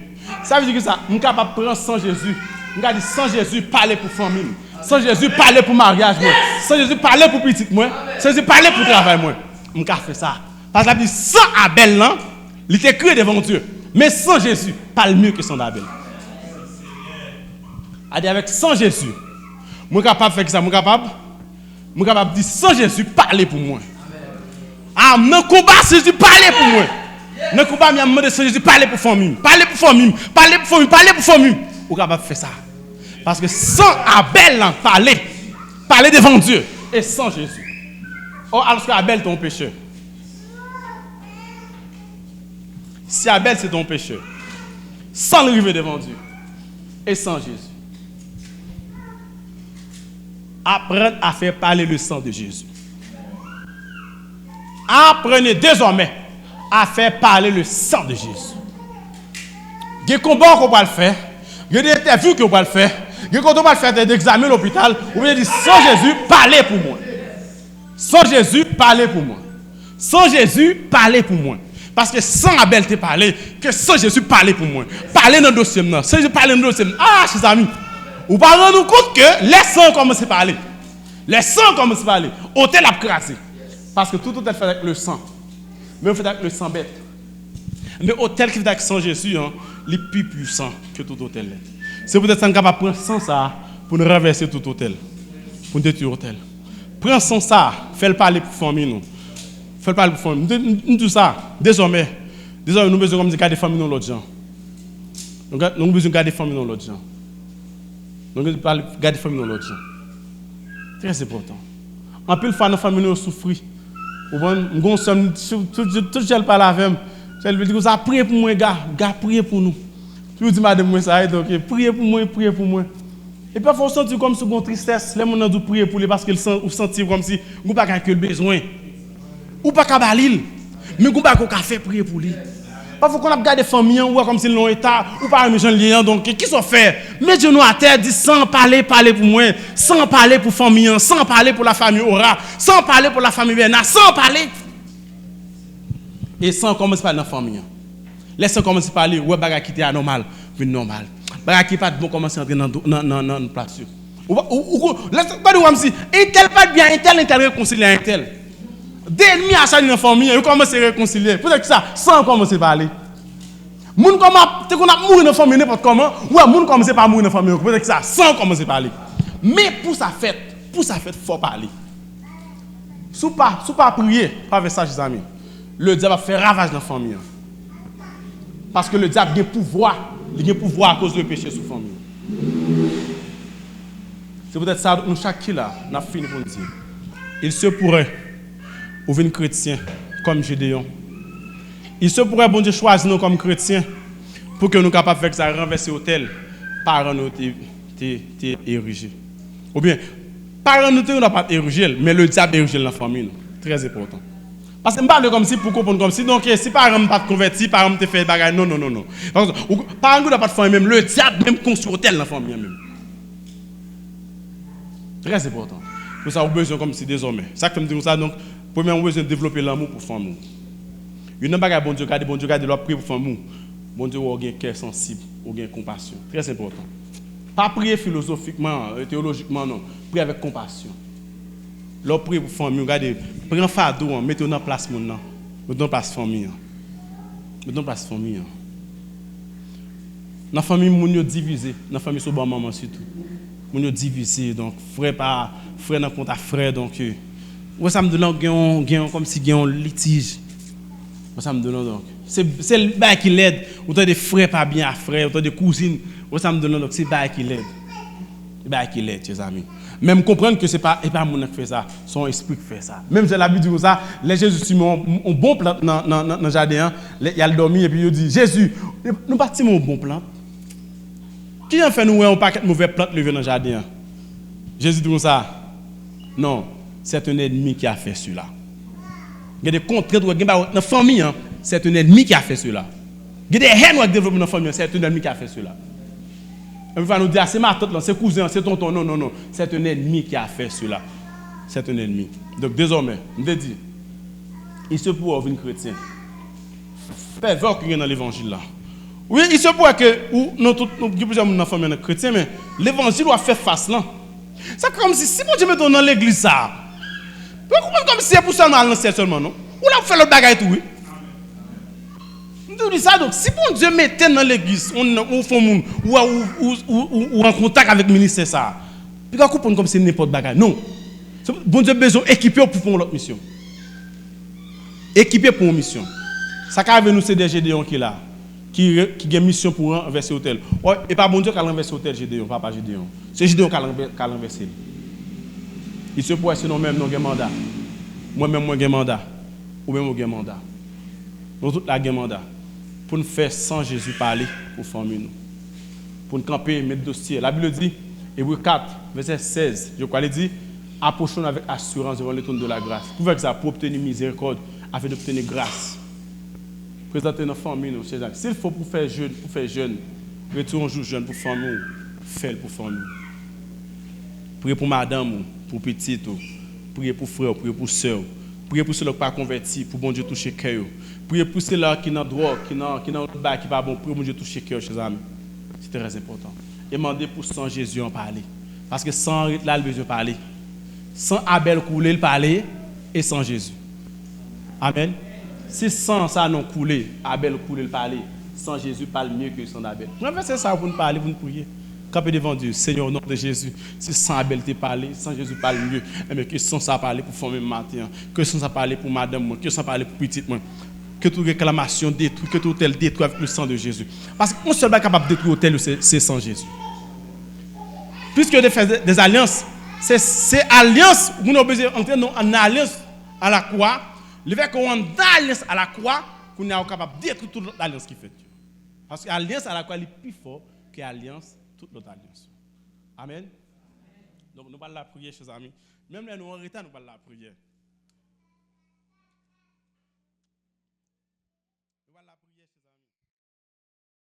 Sa vle di ki sa? M kapab pran san Jezi. M ka di san Jezi pale pou fanmi m. San Jezi pale pou maryaj mwen. San Jezi pale pou pitit mwen. San Jezi pale pou travay mwen. M ka fè sa. Paske la di san Abèl lan, li te kriye devan Dye. Men san Jezi pale mye ke san Abèl. A di avèk san Jezi, mwen kapab fè ki sa? Mwen kapab Mwen kapab di san Jezi pale pou mwen. A, nan konba, san Jezi pale pou mwen. Nan konba, m ap mande san Jezi pale pou fanmi m. Pale pou fanmi m. Pale pou fanmi m. Pale pou fanmi m. Ou kapab fè sa. Paske san Abèl lan pale. Pale devan Dye. E san Jezi. Ò, alòske Abèl te yon pechè. Si Abèl se te yon pechè, san l rive devan Dye. E san Jezi. Apprendre à faire parler le sang de Jésus. Apprenez désormais à faire parler le sang de Jésus. Gen konba ke w pral fè, gen de entèvyou ke w pral fè, gen kote w pral fè de egzamen lopital, ou vle di san Jezi pale pou mwen. San Jezi pale pou mwen. San Jezi pale pou mwen. Paske san Abèl te pale, ke san Jezi pale pou mwen. Pale nan dosye m nan. San Jezi pale nan dosye m. Ah, chèzami, ou pa rann ou kont ke lè san an kòmanse pale. Lè san an kòmanse pale, otèl ap kraze. Paske tout otèl fèt avèk le san. Men yo fèt avèk le san bèt. Men otèl ki fèt avèk san Jezi an, li pi pwisan ke tout otèl. Se poutèt sa n kapab pran san sa a pou n ranvèse tout otèl. Pou n detwi otèl. Pran san sa a, fè l pale pou fanmi nou. Fè l pale pou fanmi nou. M te, m, m di w sa, dezòmè, dezòmè nou bezwen kòmsi gade fanmi nou yon lòt jan. Nou ga-, nou bezwen gade fanmi nou yon lòt jan. Nou bezwen pale, gade fanmi nou yon lòt jan. Trè enpòtan. Anpil fwa nan fanmi nou yo soufri. Ou konprann? M gon sè m, tout, tout, tout jan l pale avè m. Sè l di konsa, priye pou mwen, Ga, Ga, priye pou nou. Toujou di madanm mwen sa, wi, donk, priye pou mwen, priye pou mwen. Epi pafwa ou santi w kòmsi w gon tristès, lè moun nan di w priye pou li, paske l san-, ou santi w kòmsi gon bagay ke l bezwen. Ou pa ka ba li l, men gon bagay ou ka fè, priye pou li. Pafwa ou konn ap gade fanmi an, ou wè kòmsi l nan yon eta, ou pa renmen jan l ye an, donk, kisa w fè? Met jenou atè, di, san pale, pale pou mwen. San pale pou fanmi an, san pale pou la famille Ora, san pale pou la famille Bernard, san pale. E san kòmanse pale nan fanmi an. Lè san kòmanse pale, ou wè bagay ki te anòmal vin nòmal. Bagay ki pa t bon kòmanse antre nan, nan, nan, nan, nan plas yo. Ou, ou, ou, ou, lè sa, gade ou wè m si entèl pa t byen a entèl, entèl rekonsilye a entèl. De ènmi a sa li nan fanmi an, yo kòmanse rekonsilye. Poutèt ki sa, san an kòmanse pale. Moun kòman ap, te konn ap mouri nan fanmi nenpòt kòman, ou wè moun kòmanse pa mouri nan fanmi an. Poutèt ki sa, san an kòmanse pale. Men pou sa fèt, pou sa fèt, fò pale. Si w pa, si w pa priye, pa fè sa, chèzami, ledyab ap fè ravaj nan fanmi an. Paske ledyab gen pouvwa, li gen pouvwa akoz de peche sou fanmi an. Se poutèt sa, nou chak ki la, n ap fini pou n di, il se pourrait ou vin kretyen kòm Jedeyon. Il se pourrait Bondye chwazi nou kòm kretyen pou ke nou kapab fè sa, ranvèse otèl paran nou te, te, te erije. Oubyen, Paran nou te gen dwa pa t erije l, men ledyab erije l nan fanmi nou. Trè enpòtan. Paske m pale kòmsi pou konprann kòmsi, donk, si paran m pa t konvèti, paran m te fè bagay, non, non, non, non. Paske ou- paran m gen dwa pa t fanmi menm, ledyab menm konstwi otèl nan fanmi an menm. Trè enpòtan. Pou sa, ou bezwen kòmsi dezòmè. Sa k fè m di konsa, donk, premyèman, ou bezwen devlope lanmou pou fanmi w. Youn nan bagay Bondye gade, Bondye gade lè w ap priye pou fanmi w. Bondye wè w gen kè sansib, ou gen konpasyon. Trè enpòtan. Pa priye filozofikman, teyolojikman, non. Priye avèk konpasyon. Lè w priye pou fanmi w, gade, pran fado an, mete w nan plas moun nan. Mete w nan plas fanmi an. Mete w nan plas fanmi an. Nan fanmi, moun yo divize. Nan fanmi sou bò manman sitou. Moun yo divize. Donk, frè pa, frè nan kont a frè. Donk, euh, ou wè sa m di w la, gen yon, gen yon, kòmsi gen yon litij. Ou wè sa m di w la, donk. Se, se bagay ki lèd. Ou tande frè pa byen a frè, ou tande kouzin. Ou wè sa m di w la, donk, se bagay ki lèd. Se bagay ki lèd, chèzami. Men m konprann ke se pa, e pa moun nan k fè sa, se yon espri k fè sa. Menm jan Labib di konsa, lè Jezi simen yon, yon bon plant nan, nan, nan, nan jaden an, lè y al dòmi, epi yo di, Jezi, nou pa t simen yon bon plant? Kijan fè nou wè yon pakèt movè plant leve nan jaden an? Jezi di konsa, non, c'est un ennemi qui a fait cela. Gen de kontrent ou gen ba nan fanmi an, c'est un ennemi qui a fait cela. Gen de hèn ou devlope nan fanmi an, c'est un ennemi qui a fait cela. Anpil fwa nou di, a, se matant lan, se kouzen an, se tonton. Non, non, non. C'est un ennemi qui a fait cela. C'est un ennemi. Donk, dezòmè, m te di, il se pourrait ou vin kretyen. Fèvè ki gen nan levanjil la. Wi, il se pourrait ke ou, nou tout, nou, gen plizyè moun nan fanmi an nan kretyen, men levanjil w ap fè fas lan. Sa kòmsi, si Bondye mete w nan legliz sa a, pou konprann kòmsi se pou sèlman al nan syèl sèlman, non. Ou la pou fè lòt bagay tou, wi. M te di sa, donk, si Bondye mete nan legliz, ou, ou fè moun, ou, ou, ou, ou, ou, ou an kontak avèk ministè sa a, piga konprann kòmsi nenpòt bagay. Non. Se- Bondye bezwen ekipe w pou fè yon lòt misyon. Ekipe pou yon misyon. Sa ka rive nou se de Jedeyon ki la, ki, re- ki gen misyon pou ranvèse otèl. Ò, e pa Bondye k al ranvèse otèl Jedeyon, papa Jedeyon. Se Jedeyon k al ranvè- k al ranvèse l. Il se pourrait se nou menm nou gen manda. Mwen menm mwen gen manda. Ou menm ou gen manda. Nou tout la gen manda. Pou n fè san Jezi pale pou fanmi nou. Pou n kanpe, met dosye. Labib di, Ebre kat, vèsè sèz, je crois, li di, approchons-nous avec assurance devant le trône de la grâce. Pou fè sa, pou obtenir miséricorde, afin d'obtenir grâce. Prezante nan fanmi nou, chèzami. Si l fo pou fè jèn, pou fè jèn, retire yon jou jèn pou fanmi w, fè l pou fanmi w. Priye pou madanm ou, pou pitit ou. Priye pou frè w, priye pou sè w. Priye pou sila ki pa konvèti, pou Bondye touche kè yo. Priye pou sila ki nan dwòg, ki nan, ki nan lòt bagay ki pa bon, priye Bondye touche kè yo, chèzami. Se trè enpòtan. E mande pou san Jezi an pale. Paske san an ret la, l bezwen pale. San Abèl koule, l pale, e san Jezi. Amèn. Si san sa nou koule, Abèl koule, l pale, san Jezi pale mye ke san Abèl. Pran vèsè sa pou n pale, pou n priye. Kanpe devan Dye, Senyè, o non de Jezi, si san Abèl te pale, san Jezi pale mye. Enben, ke san sa pale pou fanmi m maten an. Ke san sa pale pou madanm mwen, ke san pale pou pitit mwen. Ke tout reklamasyon detwi, ke tout otèl detwi avèk le sang de Jésus. Paske yon sèl bagay kapab detwi otèl yo, se, se san Jezi. Piske yo te fè de, de alyans, se, se alyans, moun yo bezwen antre nan, nan alyans a la kwa. Lefètke w anndan alyans a la kwa, kounye a ou kapab detwi tout lòt alyans ki fèt yo. Paske alyans a la kwa li pi fò ke alyans, tout lòt alyans. Amèn. Donk nou pral lapriyè, chèzami. Menm lè nou an reta, nou pral lapriyè.